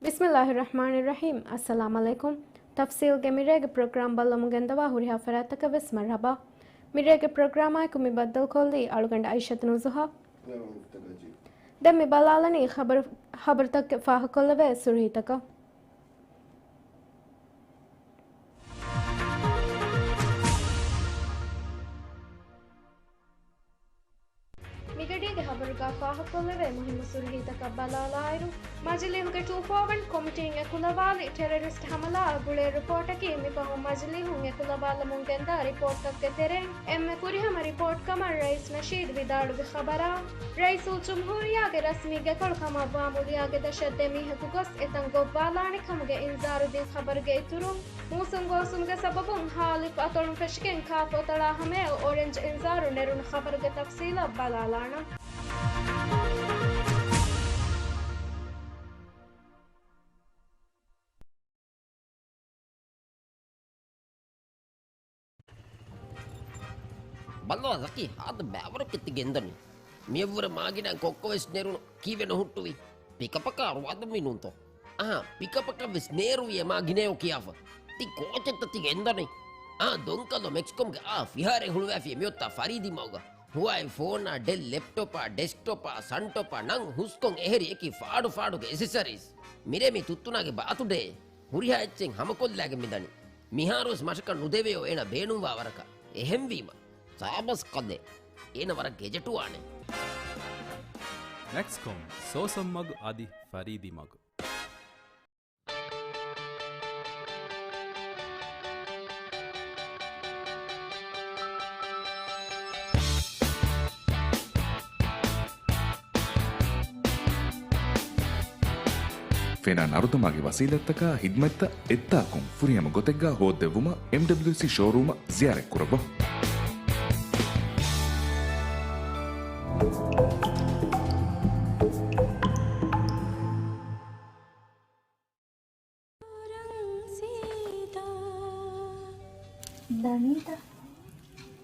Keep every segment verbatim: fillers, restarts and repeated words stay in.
ބިސްމިއްލާހި ރަޙްމާނި ރަޙީމް. އައްސަލާމް ޢަލައިކުމް. ތަފްސީލްގެ މިރޭގެ ޕްރޮގްރާމް ބައްލަމުން ގެންދަވާ ހުރިހާ ފަރާތްތަކަށް ވެސް މަރްޙަބާ. މިރޭގެ ޕްރޮގްރާމާއެކު މި ބައްދަލުކޮށްލީ އަޅުގަނޑު އައިޝަތު ނުޒުހާ. ދެން މި ބަލާލަނީ ޚަބަރު، ޚަބަރުތަކެއް ފާހަގަކޮށްލެވޭ ސުރުހީތަކަށް. މިގަޑީގެ ޚަބަރުގަ ފާހަގަކޮށްލެވޭ މުހިއްމު ސުރުހީތަކަށް ބަލާލާއިރު، މަޖިލީހުގެ ޓޫ ފޯ ވަން ކޮމިޓީން އެކުލަވާލި ޓެރަރިސްޓް ހަމަލާއާ ގުޅޭ ރިޕޯޓަކީ މިފަހުން މަޖިލީހުން އެކުލަވާލަމުން ގެންދާ ރިޕޯޓްތަކުގެ ތެރެއިން އެންމެ ފުރިހަމަ ރިޕޯޓް ކަމަށް ރައީސް ނަޝީދު ވިދާޅުވި ޚަބަރާ، ރައީސުލްޖުމްހޫރިއްޔާގެ ރަސްމީ ގެކޮޅު ކަމަށްވާ މުލިޔާގެ ދަށަށް ދެމީހަކު ގޮސް އެތަން ގޮއްވާލާނެ ކަމުގެ އިންޒާރު ދިން ޚަބަރުގެ އިތުރުން، މޫސުން ގޯސުމުގެ ސަބަބުން ހާލިފް އަތޮޅުން ފެށިގެން ކާފް އޮތަޅާ ހަމަޔަށް އޮރެންޖް އިންޒާރު ނެރުނު ޚަބަރުގެ ތަފްސީލަށް ބަލާލާނަން. ބަލާ ޒަކީ، ހާދަ ބައިވަރަކަށް ތި ގެންދަނީ. މިއަށްވުރެ މާގިނައިން ކޮއްކޮ ވެސް ނެރުނު ކީއްވެ ނުހުއްޓުވީ؟ ޕިކަޕަކާ ރުވާދަންވީ ނޫންތޯ؟ އަހާ، ޕިކަޕަކަށް ވެސް ނޭރުވި އެ މާގިނަޔޯ ކިޔާފަ. ތި ކޯޗެއްތަ ތި ގެންދަނީ؟ އާ، ދޮންކަލޯ މެކްސްކޮމްގެ އާ ފިހާރައެއް ހުޅުވާފި މިއޮތާ ފަރީދީ މަގުގަ. ހުވާއި ފޯނާ، ޑެލް ލެޕްޓޮޕާ، ޑެސްކްޓޮޕާ، ސަންޓޮޕާ ނަން ހުސްކޮން އެހެރި އެކި ފާޑު ފާޑުގެ އެސެސަރީސް. މިރޭ މި ތުއްތުނާގެ ބާތުޑޭ. ހުރިހާ އެއްޗެއް ހަމަކޮށްލާގެން މިދަނީ. މިހާރުވެސް މަށަކަށް ނުދެވެޔޯ އޭނަ ބޭނުންވާ ވަރަކަށް. އެހެންވީމަ، ސާބަސް ކަލޭ. އޭނަ ވަރަށް ގެޖެޓުވާނެ. މެކްސްކޮމް، ސޯސަން މަގު އަދި ފަރީދީ މަގު. ފެނާ ނަރުދަމާގެ ވަސީލަތްތަކާ ހިދްމަތްތައް އެއްތާކުން ފުރިހަމަ ގޮތެއްގަ ހޯއްދެއްވުމަށް އެމްޑަބްލިއުސީ ޝޯރޫމަށް ޒިޔާރަތްކުރައްވާ. ދަނީތަ؟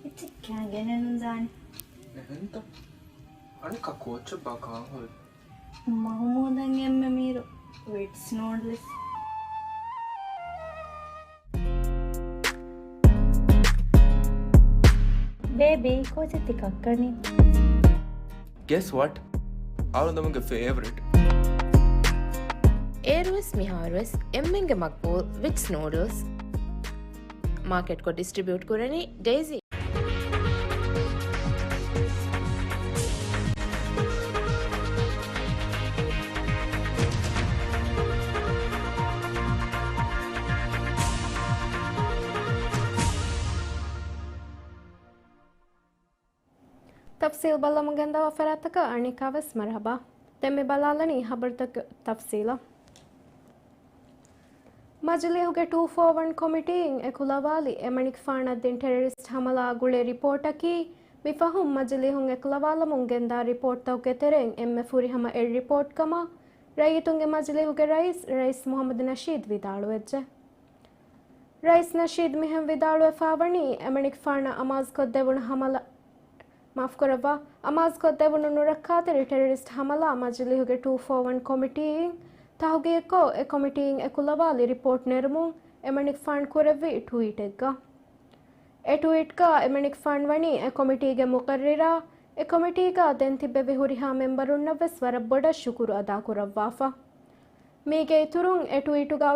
އެއްޗެއް ކާ ގެނެއްނުދާނެ. އެހެންތަ؟ އަނެއްކާ ކޯއްޗެއްބާ ކާން ހުރީ؟ މަހުމޫދަށް އެންމެ މީރު ވިޓްސް ނޫޑްލްސް. ބޭބީ، ކޯޗެއް ތި ކައްކަނީ؟ Guess what? އަޅުގަނޑުމެންގެ ފޭވަރިޓް. އޭރުވެސް މިހާރުވެސް އެންމެންގެ މަގްބޫލް ވިޓްސް ނޫޑްލްސް. މާކެޓްކޮށް ޑިސްޓްރިބިއުޓް ކުރަނީ ޑެއިސީ. ތަފްސީލް ބައްލަމުން ގެންދަވާ ފަރާތްތަކަށް އަނެއްކާވެސް މަރްޙަބާ. ދެން މި ބަލާލަނީ ޚަބަރުތަކުގެ ތަފްސީލަށް. މަޖިލީހުގެ ޓޫ ފޯ ވަން ކޮމިޓީއިން އެކުލަވާލި އެމަނިކުފާނަށް ދިން ޓެރަރިސްޓް ހަމަލާ ގުޅޭ ރިޕޯޓަކީ، މިފަހުން މަޖިލީހުން އެކުލަވާލަމުން ގެންދާ ރިޕޯޓްތަކުގެ ތެރެއިން އެންމެ ފުރިހަމަ އެއް ރިޕޯޓް ކަމަށް، ރައްޔިތުންގެ މަޖިލީހުގެ ރައީސް، ރައީސް މުޙައްމަދު ނަޝީދު ވިދާޅުވެއްޖެ. ރައީސް ނަޝީދު މިހެން ވިދާޅުވެފާވަނީ، އެމަނިކުފާނަށް އަމާޒުކޮށްދެވުނު ހަމަލާ، މާފުކުރައްވާ، އަމާޒުކޮށްދެވުނު ނުރައްކާތެރި ޓެރަރިސްޓް ހަމަލާ މަޖިލީހުގެ ޓޫ ފޯ ވަން ކޮމިޓީއިން ތަހުގީގުކޮށް، އެ ކޮމިޓީއިން އެކުލަވާލި ރިޕޯޓް ނެރުމުން އެމަނިކުފާނު ކުރެއްވި ޓުވީޓެއްގަ. އެ ޓުވީޓްގަ އެމަނިކުފާނު ވަނީ އެ ކޮމިޓީގެ މުޤައްރިރާ، އެ ކޮމިޓީގަ ދެން ތިއްބެވި ހުރިހާ މެމްބަރުންނަށްވެސް ވަރަށް ބޮޑަށް ޝުކުރު އަދާކުރައްވާފަ. މީގެ އިތުރުން އެ ޓުވީޓުގަ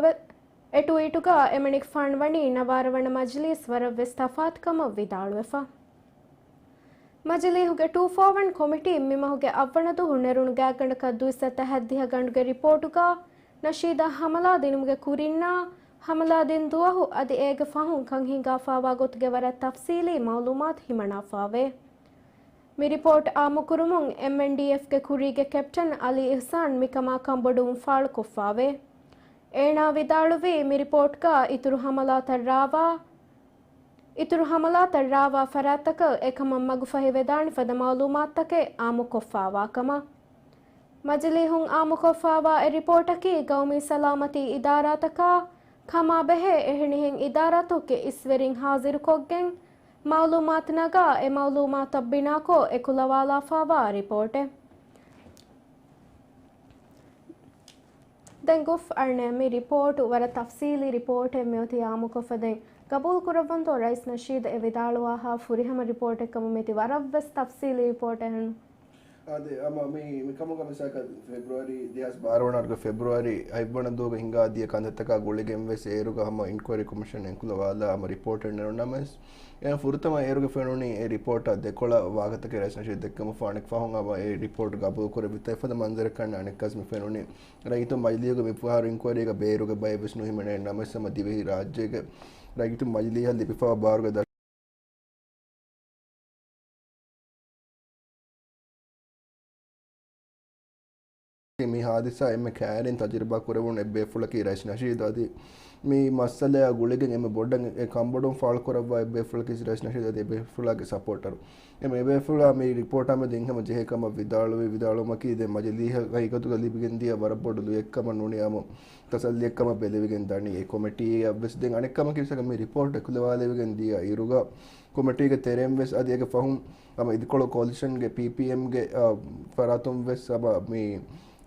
އެ ޓުވީޓުގަ އެމަނިކުފާނު ވަނީ ނަވާރަ ވަނަ މަޖިލީސް ވަރަށްވެސް ތަފާތުކަމަށް ވިދާޅުވެފަ. މަޖިލީހުގެ ޓޫ ފޯ ވަން ކޮމިޓީ މިމަހުގެ އަށްވަނަ ދުވަހު ނެރުނު ގާތްގަނޑަކަށް ދުއިސައްތަ ހަތްދިހަ ގަނޑުގެ ރިޕޯޓުގަ ނަޝީދަށް ހަމަލާ ދިނުމުގެ ކުރިންނާ ހަމަލާ ދިން ދުވަހު އަދި އޭގެ ފަހުން ކަންހިނގާފާވާ ގޮތުގެ ވަރަށް ތަފްސީލީ މައުލޫމާތު ހިމަނާފާވޭ. މި ރިޕޯޓް އާއްމުކުރުމުން އެމްއެންޑީއެފްގެ ކުރީގެ ކެޕްޓަން އަލީ އިޙްސާން މިކަމާ ކަންބޮޑުވުން ފާޅުކޮށްފާވޭ. އޭނާ ވިދާޅުވީ، މި ރިޕޯޓްގަ އިތުރު ހަމަލާތައް ރާވާ، އިތުރު ހަމަލާތައް ރާވާ ފަރާތްތަކަށް އެކަމަށް މަގުފަހިވެދާނެ ފަދަ މައުލޫމާތުތަކެއް އާއްމުކޮށްފާވާ ކަމަށް. މަޖިލީހުން އާއްމުކޮށްފާވާ އެ ރިޕޯޓަކީ ގައުމީ ސަލާމަތީ އިދާރާތަކާ ކަމާބެހޭ އެހެނިހެން އިދާރާތަކުގެ އިސްވެރިން ހާޒިރުކޮށްގެން، މައުލޫމާތު ނަގާ، އެ މައުލޫމާތަށް ބިނާކޮށް އެކުލަވާލާފާވާ ރިޕޯޓެއް. ދެން ގުފް އަޅުނޭ މި ރިޕޯޓު ވަރަށް ތަފްސީލީ ރިޕޯޓެއް މިއޮތީ އާއްމުކޮށްފަ ދެން ގަބޫލު ކުރައްވަންތޯ ރައީސް ނަޝީދު އެ ވިދާޅުވާހާ ފުރިހަމަ ރިޕޯޓެއް ކަމުން މިތި ވަރަށްވެސް ތަފްސީލީ ރިޕޯޓެއް ހެން. އާދެ، އަމަ މި، މި ކަމުގަ މިސާކަށް ފެބްރުއަރީ ދެހާސް ބާރަ ވަނަ އަހަރުގެ ފެބްރުއަރީ ހަތްވަނަ ދުވަހުގަ ހިނގާ ދިޔަ ކަންތައްތަކާ ގުޅިގެން ވެސް އޭރުގަ ހަމަ އިންކުއަރީ ކޮމިޝަން އެންކުލަވާލާ ހަމަ ރިޕޯޓެއް ނެރުނަމަވެސް، އެ ފުރަތަމަ އޭރުގަ ފެނުނީ އެ ރިޕޯޓާ ދެކޮޅަށް ވާހަކަތަކެއް ރައީސް ނަޝީދު ދެއްކުމަށް ފަހު އަނެއް ފަހުން ހަމަ އެ ރިޕޯޓް ގަބޫލު ކުރެވިތާ އެފަދަ މަންޒަރެއް ކަންނޭނގެ އަނެއްކާވެސް މި ފެނުނީ ރައްޔިތުން މަޖިލީހުގެ މިފަހަރު އިންކުއަރީގަ ބޭރުގެ ބައެއްވެސް ނުހިމެނޭ. ނަމަވެސް ހަމަ ދިވެހި ރާއްޖޭގެ ރައްޔިތުން މަޖިލީހަށް ލިބިފައިވާ ބާރުގެ ދަށު މި ހާދިސާ އެންމެ ކައިރިން ތަޖުރިބާ ކުރެވުނު އެއްބޭފުޅަކީ ރައީސް ނަޝީދު. އަދި މި މައްސަލައާ ގުޅިގެން އެންމެ ބޮޑަށް އެ ކަންބޮޑުވުން ފާޅުކުރައްވާ އެއްބޭފުޅަކީ ރައީސް ނަޝީދު އަދި އެބޭފުޅާގެ ސަޕޯޓަރު. އެ އެބޭފުޅާ މި ރިޕޯޓާމެދު އެންމެ ޖެހޭ ކަމަށް ވިދާޅުވި، ވިދާޅުވުމަކީ ދެން މަޖިލީހަށް ހަގީގަތުގަ ލިބިގެންދިޔަ ވަރަށް ބޮޑު ލުޔެއްކަމަށް ނޫނީ އާއްމު ތަސައްލިއެއްކަމަށް ބެލެވިގެން ދަނީ. އެ ކޮމިޓީއަށްވެސް ދެން އަނެއްކަމަކީ މިސާކަށް މި ރިޕޯޓް އެކުލަވާލެވިގެން ދިޔަ އިރުގަ ކޮމިޓީގެ ތެރެއިންވެސް އަދި އޭގެ ފަހުން ހަމަ އިދިކޮޅު ކޯލިޝަންގެ ޕީޕީއެމްގެ، އާ، ފަރާތުންވެސް ހަމަ މި،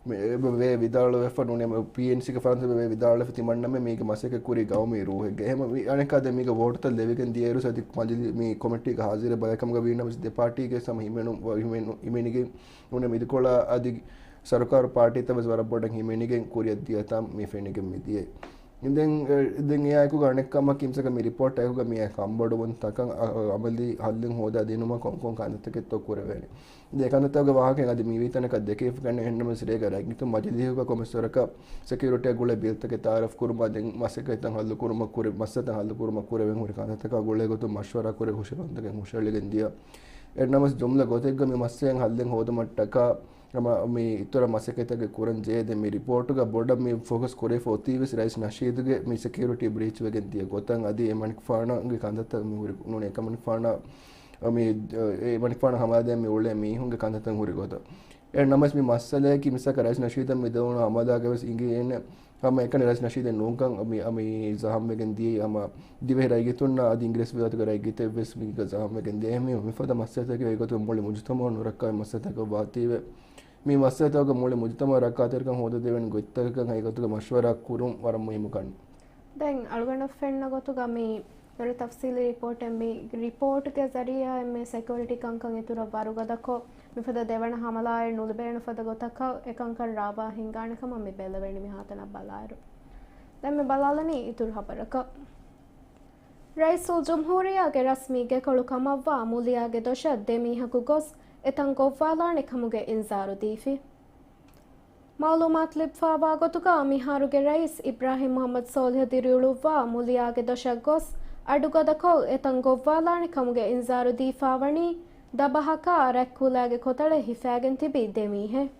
މި އެބަ ވޭ ވިދާޅުވެފަ ނޫނީ ހަމަ ޕީއެންސީގެ ފަރާތުން އެބަ ވޭ ވިދާޅުވެފަ ތިމަންނަމެން މީގެ މަސައްކަތް ކުރީ ގައުމީ ރޫހެއްގަ. އެހެން މި އަނެއްކާ ދެން މީގެ ވޯޓުތައް ލެވިގެން ދިޔައިރު އަދި މަޖިލީ މި ކޮމިޓީގެ ހާޒިރެއް ބަލައި ކަމުގަ ވީނަމަވެސް ދެ ޕާޓީގެ ހަމަ ހިމެނު، ހިމެނު، ހިމެނިގެން ނޫނީ އިދިކޮޅާ އަދި ސަރުކާރު ޕާޓީތައް ވެސް ވަރަށް ބޮޑަށް ހިމެނިގެން ކުރިއަށް ދިޔަތާ މި ފެނިގެން މި ދިޔައީ. ދެން، ދެން އެއާއެކުގަ އަނެއް ކަމަކީ މިސާކަށް މި ރިޕޯޓް އެކުގަ މި ކަންބޮޑުވުންތަކަށް އަ، އަ، އަމަލީ ހައްލެއް ހޯދާ ދިނުމަށް ކޮން ކޮން ކަންތައްތަކެއްތޯ ކުރެވޭނެ. ދެ ކަންތައްތަކުގެ ވާހަކައިން އަދި މިވީތަނަކަށް ދެކެވިފަ ކަންނޭނގެ އެހެންނަމަވެސް ރޭގަ ރައްޔިތުން މަޖިލީހުގަ ކޮންމެސް ވަރަކަށް ސެކިއުރިޓީއާ ގުޅޭ ބިލްތަކެއް ތައާރަފް ކުރުމާ ދެން މަސައްކަތްތައް ހައްލު ކުރުމަށް ކުރި، މައްސަލަތައް ހައްލު ކުރުމަށް ކުރެވެން ހުރި ކަންތައްތަކާ ގުޅޭ ގޮތުން މަޝްވަރާ ކުރެ ހުށަހެޅުންތަކެއް ހުށަހެޅިގެން ދިޔަ. އެހެންނަމަވެސް ޖުމްލަ ގޮތެއްގަ މި މައްސަލައިން ހައްލެއް ހޯދުމަށްޓަކާ ހަމަ މި އިތުރަށް މަސައްކަތްތަކެއް ކުރަން ޖެހޭ. ދެން މި ރިޕޯޓުގަ ބޮޑަށް މި ފޯކަސް ކުރެވިފަ އޮތީވެސް ރައީސް ނަޝީދުގެ މި ސެކިއުރިޓީ ބްރީޗް ވެގެން ދިޔަ ގޮތަށް އަދި އެ މަނިކުފާނަގެ ކަންތައްތައް މި ހުރި ނޫނީ އެކަމަނިކުފާނަށް މި، އެ މަނިކުފާނަށް ހަމަލާދޭން މި އުޅޭ މީހުންގެ ކަންތައްތައް ހުރި ގޮތަށް. އެހެން ނަމަވެސް މި މައްސަލައަކީ މިސާކަށް ރައީސް ނަޝީދަށް މި ދެވުނު ހަމަލާގަވެސް އިނގޭނެ ހަމަ އެކަނި ރައީސް ނަޝީދެއް ނޫންކަން މި، މި ޒަހަމްވެގެން ދިޔައީ. ހަމަ ދިވެހި ރައްޔިތުންނާ އަދި އިނގިރޭސި ވިލާތުގެ ރައްޔިތެއްވެސް މީގަ ޒަހަމްވެގެން ދިޔަ. މި މިފަދަ މައްސަލަތަކެއް އެގޮތުން މުޅި މުޖުތަމަޢުން ނުރައްކާވި މައްސަލަތަކަށް ވާތީވެ. މި މައްސަލަތަކުގަ މުޅި މުޖުތަމަޢަށް ރައްކާތެރިކަން ހޯދަދެވޭނެ ގޮތްތަކަކަށް ހަގީގަތުގަ މަޝްވަރާ ކުރުން ވަރަށް މުހިއްމު ކަން. ދެން އަޅުގަނޑަށް ފެންނަ ގޮތުގަ މި ވަރަށް ތަފްސީލީ ރިޕޯޓެއް. މި ރިޕޯޓުގެ ޒަރީއާއިން މި ސެކިއުރިޓީ ކަންކަން އިތުރަށް ވަރުގަދަކޮށް، މިފަދަ ދެވަނަ ހަމަލާއެއް ނުލިބޭނެ ފަދަ ގޮތަކަށް އެ ކަންކަން ރާވާ ހިނގާނެ ކަމަށް މި ބެލެވެނީ މިހާތަނަށް ބަލާއިރު. ދެން މި ބަލާލަނީ އިތުރު ޚަބަރަކަށް. ރައީސުލްޖުމްހޫރިއްޔާގެ ރަސްމީ ގެކޮޅު ކަމަށްވާ މުލިޔާގެ ދޮށަށް ދެ މީހަކު ގޮސް އެތަން ގޮއްވާލާނެ ކަމުގެ އިންޒާރު ދީފި. މައުލޫމާތު ލިބިފައިވާ ގޮތުގަ، މިހާރުގެ ރައީސް އިބްރާހިމް މުޙައްމަދު ސޯލިހު ދިރިއުޅުއްވާ މުލިޔާގެ ދޮށަށް ގޮސް، އަޑުގަދަކޮށް އެތަން ގޮއްވާލާނެ ކަމުގެ އިންޒާރު ދީފާވަނީ، ދަބަހަކާ ރަތްކޫލާގެ ކޮތަޅެއް ހިފާގެން ތިބި ދެ މީހެއް.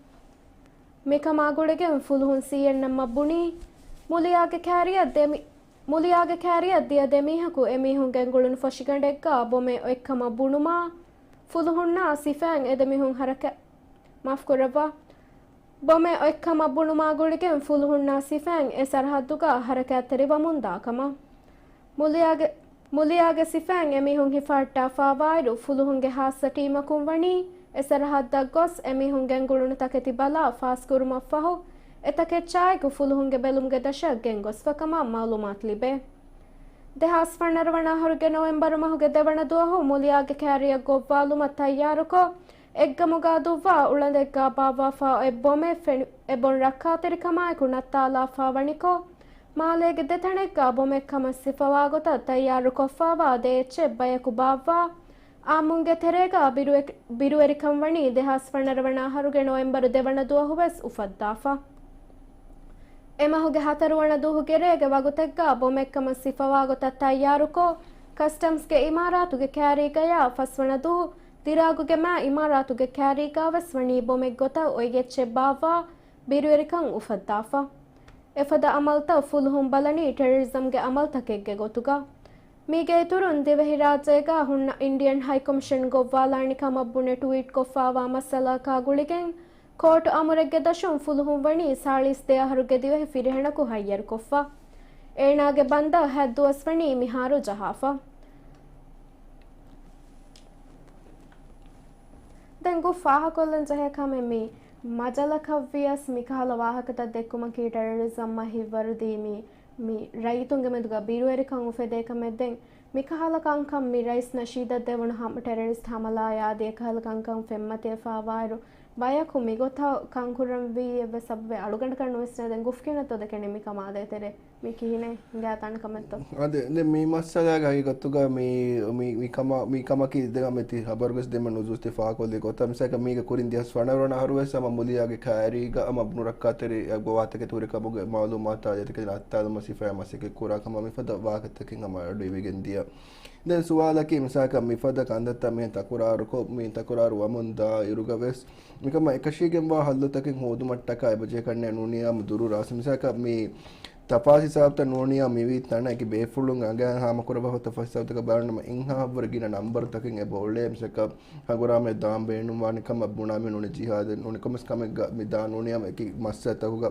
މިކަމާ ގުޅިގެން ފުލުހުން ސީއެންއެމްއަށް ބުނީ، މުލިޔާގެ ކާރިއަށް ދެ މި-، މުލިޔާގެ ކާރިއަށް ދިޔަ ދެ މީހަކު އެމީހުން ގެންގުޅުނު ފޮށިގަނޑެއްގަ ބޮމެއް އޮތްކަމަށް ބުނުމާ، ފުލުހުންނާ ސިފައިން އެ ދެ މީހުން ހަރަކާތް، މާފުކުރައްވާ. ބޮމެއް އޮތްކަމަށް ބުނުމާ ގުޅިގެން ފުލުހުންނާ ސިފައިން އެ ސަރަހައްދުގަ ހަރަކާތްތެރިވަމުންދާ ކަމަށް. މުލިޔާގެ، މުލިޔާގެ ސިފައިން އެމީހުން ހިފަހައްޓާފާވާއިރު، ފުލުހުންގެ ހާއްސަ ޓީމަކުން ވަނީ އެ ސަރަހައްދަށް ގޮސް، އެމީހުން ގެންގުޅުނު ތަކެތި ބަލާ ފާސްކުރުމަށްފަހު، އެ ތަކެއްޗާއެކު ފުލުހުންގެ ބެލުމުގެ ދަށަށް ގެންގޮސްފަ ކަމަށް މައުލޫމާތު ލިބޭ. ދެހާސް ވަނަ އަހަރުގެ ނޮވެމްބަރު މަހުގެ ދެވަނަ ދުވަހު މުލިޔާގެ ކާރިއަށް ގޮއްވާލުމަށް ތައްޔާރުކޮށް، އެއްގަމުގަ ދުއްވާ އުޅަނދެއްގަ ބާއްވާފަ އޮތް ބޮމެއް ފެނި، އެ ބޮން ރައްކާތެރިކަމާއެކު ނައްތާލާފަ ވަނިކޮށް، މާލޭގެ ދެތަނެއްގަ ބޮމެއް ކަމަށް ސިފަވާގޮތަށް ތައްޔާރުކޮށްފައިވާ ދެ އެއްޗެއް ބަޔަކު ބާއްވާ، އާއްމުންގެ ތެރޭގަ ބިރުވެ-، ބިރުވެރިކަން ވަނީ ދެހާސް ވަނަ އަހަރުގެ ނޮވެމްބަރު ދެވަނަ ދުވަހުވެސް އުފައްދާފަ. އެމަހުގެ ހަތަރުވަނަ ދުވަހުގެ ރޭގެ ވަގުތެއްގަ ބޮމެއްކަމަށް ސިފަވާގޮތަށް ތައްޔާރުކޮށް، ކަސްޓަމްސްގެ އިމާރާތުގެ ކާރީގަޔާ ފަސްވަނަ ދުވަހު ދިރާގުގެ މާ އިމާރާތުގެ ކާރީގަވެސް ވަނީ ބޮމެއްގޮތަށް އޮތް އެއްޗެއް ބާއްވާ ބިރުވެރިކަން އުފައްދާފަ. އެފަދަ އަމަލްތައް ފުލުހުން ބަލަނީ ޓެރަރިޒަމްގެ އަމަލްތަކެއްގެ ގޮތުގަ. މީގެ އިތުރުން ދިވެހިރާއްޖޭގަ ހުންނަ އިންޑިއަން ހައިކޮމިޝަން ގޮއްވާލާނެ ކަމަށް ބުނެ ޓުވީޓްކޮށްފައިވާ މައްސަލައަކާ ގުޅިގެން، ކޯޓު އަމުރެއްގެ ދަށުން ފުލުހުން ވަނީ ސާޅީސް ދެ އަހަރުގެ ދިވެހި ފިރިހެނަކު ހައްޔަރުކޮށްފަ. އޭނާގެ ބަންދަށް ހަތް ދުވަސް ވަނީ މިހާރު ޖަހާފަ. ދެން ގު ފާހަކޮށްލަން ޖެހޭ ކަމެއް މި މަޖަލަކަށްވިޔަސް މިކަހަލަ ވާހަކަތައް ދެއްކުމަކީ ޓެރަރިޒަމްއަށް ހިތްވަރުދީ މި، މި ރައްޔިތުންގެ މެދުގަ ބިރުވެރިކަން އުފެދޭކަމެއް. ދެން މިކަހަލަ ކަންކަން މި ރައީސް ނަޝީދަށް ދެވުނު ހަމަ، ޓެރަރިސްޓް ހަމަލާއާ އަދި އެކަހަލަ ކަންކަން ފެންމަތިވެފާވާއިރު، ބަޔަކު މިގޮތަށް ކަންކުރަންވީއެއްވެސް ސަބަބެއް އަޅުގަނޑަކަށް ނުވިސްނޭ. ދެން ގުފްކިނަށް ތޯ ދެކެނީ މިކަމާ ދޭތެރޭ؟ މި ކިހިނެއް ހިނގާ ތަންކަމެއްތޯ؟ އާދެ، ދެން މި މައްސަލާގެ ހަގީގަތުގަ މި، މި، މި ކަމަށް، މި ކަމަކީ ދެން މި ތި ހަބަރުގަސް ދެންމެ ނުޒޫސް ތި ފާހަގަކޮށްލި ގޮތަށް މިސާލަކަށް މީގެ ކުރިން ދެހާސް ފަނަރަ ވަނަ އަހަރުވެސް ހަމަ މުލިއާގެ ކައިރީގަ ހަމަ ނުރައްކާތެރި އެ ގޮވާތަކެތި ހުރި ކަމުގެ މައުލޫމާތާ އޭތަކެތި އައްތާލުމަށް ސިފައިން މަސައްކަތް ކުރާ ކަމަށް މިފަދަ ވާހަކަތަކެއް ހަމަ އަޑު އިވިގެން ދިޔަ. ދެން ސުވާލަކީ މިސާލަކަށް މިފަދަ ކަންތައްތައް މިހެން ތަކުރާރުކޮށް، މި ތަކުރާރު ވަމުން ދާ އިރުގަވެސް މިކަމަށް އެކަށީގެންވާ ހައްލުތަކެއް ހޯދުމަށްޓަކާ އެބަޖެހޭ ކަންނޭނގެ ނޫނީ އާއްމު ދުރު ރާސް. މިސާލަކަށް މި ތަފާސް ހިސާބުތައް ނޫނީ އާ މިވީ ތަނަކީ ބޭފުޅުން އަނގައިން ހާމަކުރައްވާފަ ތަފާސް ހިސާބުތަކަށް ބަލަން ނަމަ އެއްހާ ވަރަށް ގިނަ ނަންބަރުތަކެއް އެބަ އުޅޭ. މިސާލަކަށް ހަނގުރާމައެއް ދާން ބޭނުންވާނެ ކަމަށް ބުނާ މީހުން ޖިހާދެއް ނޫނީ ކޮންމެސް ކަމެއްގަ މި ދާން ނޫނީ އާ އެކި މައްސަލަތަކުގަ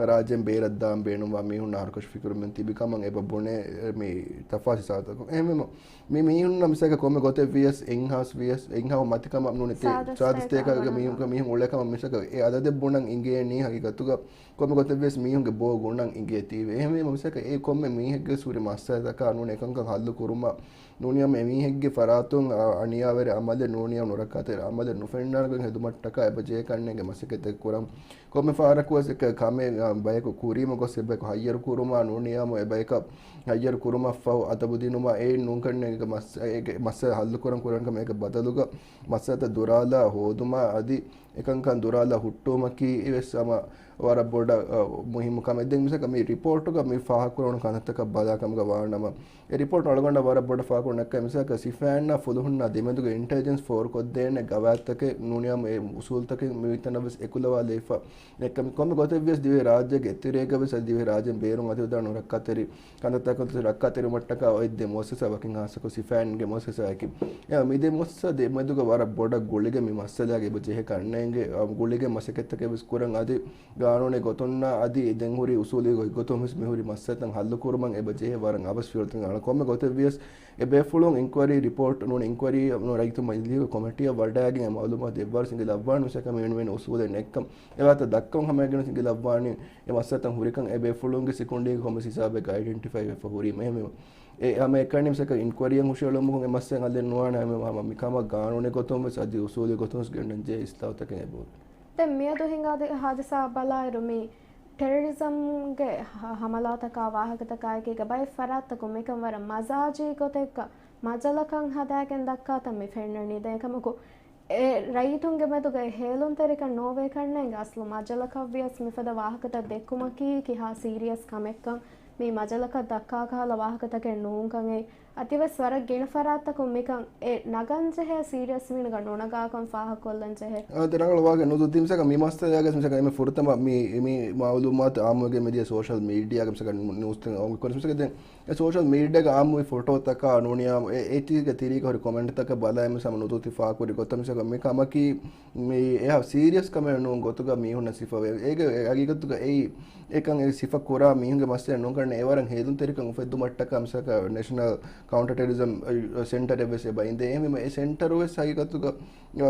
ރާއްޖޭން ބޭރަށް ދާން ބޭނުންވާ މީހުންނާ ހަރުކަށި ފިކުރުމެއް ތިބި ކަމަށް އެބަ ބުނޭ މި ތަފާސް ހިސާބުތަކުން. އެހެންވީމަ، މި މީހުންނަށް މިސާލަކަށް ކޮންމެ ގޮތެއް ވިޔަސް އެއްހާސް ވިޔަސް، އެއްހާސް މަތި ކަމަށް ނޫނީ ތި ސާދަސް ސާދަސް ތޭކަ ތޭކަ ގަ މީހުން، މީހުން އުޅޭ ކަމަށް މިސާލަކަށް އެ އަދަދެއް ބުނަން އިނގޭނީ ހަގީގަތުގަ ކޮންމެ ގޮތެއް ވިޔަސް މީހުންގެ ބޯ ގުނަން އިނގޭތީވެ. އެހެންވީމަ މިސާލަކަށް އެ ކޮންމެ މީހެއްގެ ހުރި މައްސަލަތަކާ ނޫނީ އެކަންކަން ހައްލު ކުރުމަށް ނޫނީ އާ އެމީހެއްގެ ފަރާތުން އަ، އަނިޔާވެރި އަމަލެއް ނޫނީ އާ ނުރައްކާތެރި އަމަލެއް ނުފެންނާނެ ގޮތް ހެދުމަށްޓަކާ އެބަ ޖެހޭ ކަންނޭނގެ މަސައްކަތްތައް ކުރަން. ކޮންމެ ފަހަރަކުވެސް އެކަ ކަމެއް، އަ، ބަޔަކު ކުރީމަ ގޮސް އެބަޔަކު ހައްޔަރު ކުރުމާ ނޫނީ އާ އެބަޔަކަށް ހައްޔަރު ކުރުމަށްފަހު އަދަބު ދިނުމާ އެއިން ނޫންކަންނޭނގެ މައްސަ، އޭގެ މައްސަލަ ހައްލު ކުރަން ކުރަން ކަމެއް އޭގެ ބަދަލުގަ މައްސަލަތައް ދުރާލާ ހޯދުމާ އަދި އެކަންކަން ދުރާލާ ހުއްޓުވުމަކީ ވެސް ހަމަ ވަރަށް ބޮޑަށް، އަ، މުހިއްމު ކަމެއް. ދެން މިސާލަކަށް މި ރިޕޯޓުގަ މި ފާހަގަކުރެވުނު ކަންތައްތަކަށް ބަލާ ކަމުގަ ވާނަމަ، އެ ރިޕޯޓު އަޅުގަނޑަށް ވަރަށް ބޮޑަށް ފާހަގަކުރެވުނު އެއްކަމަކީ މިސާލަކަށް ސިފައިންނާ ފުލުހުންނާ ދެމެދުގަ އިންޓެލިޖެންސް ފޯރުކޮށްދޭނެ ގަވާއިދުތަކެއް ނޫނީ އާ އެ އުސޫލުތަކެއް މި ތަނަށް ވެސް އެކުލަވާލައިފަ. އެއްކަމަކީ ކޮންމެ ގޮތެއް ވިޔަސް ދިވެހި ރާއްޖޭގެ އެތެރޭގަ ވެސް އަދި ދިވެހި ރާއްޖޭން ބޭރުން އަތުވެދާނެ ނުރައްކާތެރި ކަންތައްތަކުން ރައްކާތެރިވުމަށްޓަކާ އޮތް ދެ މުއައްސަސާ ވަކިން ހާއްސަކޮށް ސިފައިންގެ މުއައްސަސާއަކީ. އެ މި ދެ މުއައްސަސާ ދެމެދުގަ ވަރަށް ބޮޑަށް ގުޅިގެން މި މައްސަލާގެ އެބަ ޖެހޭ ކަންނޭނގެ، އަ، ގުޅިގެން މަސައްކަތްތަކެއް ވެސް ކުރަން އަދި ގާނޫނީ ގޮތުންނާ އަދި ދެން ހުރި އުސޫލީ ގޮތްގޮތުން ވެސް މި ހުރި މައްސަލަތައް ހައްލު ކުރުމަށް އެބަ ޖެހޭ ވަރަށް އަވަސް ފިޔަވަޅުތަކެއް އަޅަން. ކޮންމެ ގޮތެއް ވިޔަސް އެ ބޭފުޅުން އިންކުއަރީ ރިޕޯޓް ނޫނީ އިންކުއަރީ ނޫނީ ރައްޔިތުން މަޖިލީހުގެ ކޮމިޓީއަށް ވަޑައިގެން އެ މައުލޫމާތު ދެއްވާން ސިނގިލައްވާނެ މިސާލަކަށް މި އޮންނަ އުސޫލެއް ނެތްކަން. އެ ވާހަކަ ދައްކަން ހަމައެކަނި ސިނގިލައްވާނީ އެ މައްސަލަތައް ހުރިކަން އެ ބޭފުޅުންގެ ސިކުނޑީގެ ކޮންމެސް ހިސާބެއްގަ އައިޑެންޓިފައި ވެފަ ހުރީމަ. އެހެންވީމަ އެ ހަމައެކަނި މިސާލަކަށް އިންކުއަރީއަށް ހުށައެޅުމުގަ އެ މައްސަލަ ހައްލެއް ނުވާނެ. ހަމަ މިކަމަށް ގާނޫނީ ގޮތުން ވެސް އަދި އުސޫލީ ގޮތުން ވެސް ގެންނަން ޖެހޭ އިސްލާހުތަކެއް އެބަހުރި. ދެން މިއަދު ހިނގާދިޔަ ހާދިސާއާ ބަލާއިރު މި ޓެރަރިޒަމްގެ ހަ-، ހަމަލާތަކާ ވާހަކަތަކާއެކީގަ ބައެއް ފަރާތްތަކުން މިކަން ވަރަށް މަޖާޒީ ގޮތެއްގަ މަޖަލަކަށް ހަދާގެން ދައްކާތަން މި ފެންނަނީ. ދެން އެކަމަކު އެ ރައްޔިތުންގެ މެދުގައި ހޭލުންތެރިކަން ނޯވޭ ކަންނޭނގެ އަސްލު މަޖަލަކަށްވިޔަސް މިފަދަ ވާހަކަތައް ދެއްކުމަކީ ކިހާ ސީރިއަސް ކަމެއްކަން، މި މަޖަލަކަށް ދައްކާ ކަހަލަ ވާހަކަތަކެއް ނޫންކަން އެއީ. އަދިވެސް ވަރަށް ގިނަ ފަރާތްތަކުން މިކަން އެ ނަގަންޖެހޭ ސީރިއަސް މީނުގަ ނުނަގާކަން ފާހަގަކޮށްލަންޖެހޭ. އާ، ދެ ރަނގަޅު ވާހަކަ ނުދޫ ތި މިސާލަކަށް މި މައްސަލައިގަސް މިސާލަކަށް އެންމެ ފުރަތަމަ މި، މި މައުލޫމާތު އާއްމުވެގެން މިދިޔަ ސޯޝަލް މީޑިއާގަ މިސާލަކަށް ނޫސްތައް އޮންގެ ކުރި މިސާލަކަށް ދެން އެ ސޯޝަލް މީޑިއާގަ އާއްމުވި ފޮޓޯތަކާ ނޫނިޔާ އެ، އޭތީގެ ތިރީގަ ހުރި ކޮމެންޓްތަކަށް ބަލާއި މިސާލަކަށް ނުދޫ ތި ފާހަގަކުރި ގޮތަށް މިސާލަކަށް މި ކަމަކީ މި އެހާ ސީރިއަސް ކަމެއް ނޫން ގޮތުގަ މީހުންނަށް ސިފަވޭ. އޭގެ ހަގީގަތުގަ އެއީ އެކަން އެ ސިފަ ކުރާ މީހުންގެ މައްސަލަ ނޫން ކަން އެވަރަށް ހޭލުންތެރިކަން އުފެއްދުމަށްޓަކާ މިސާލަކަށް ނޭޝަނަލް ކައުންޓަ ޓެރަރިޒަމް ސެންޓަރެއް ވެސް އެބަ އިނދޭ. އެހެންވީމަ އެ ސެންޓަރު ވެސް ހަގީގަތުގަ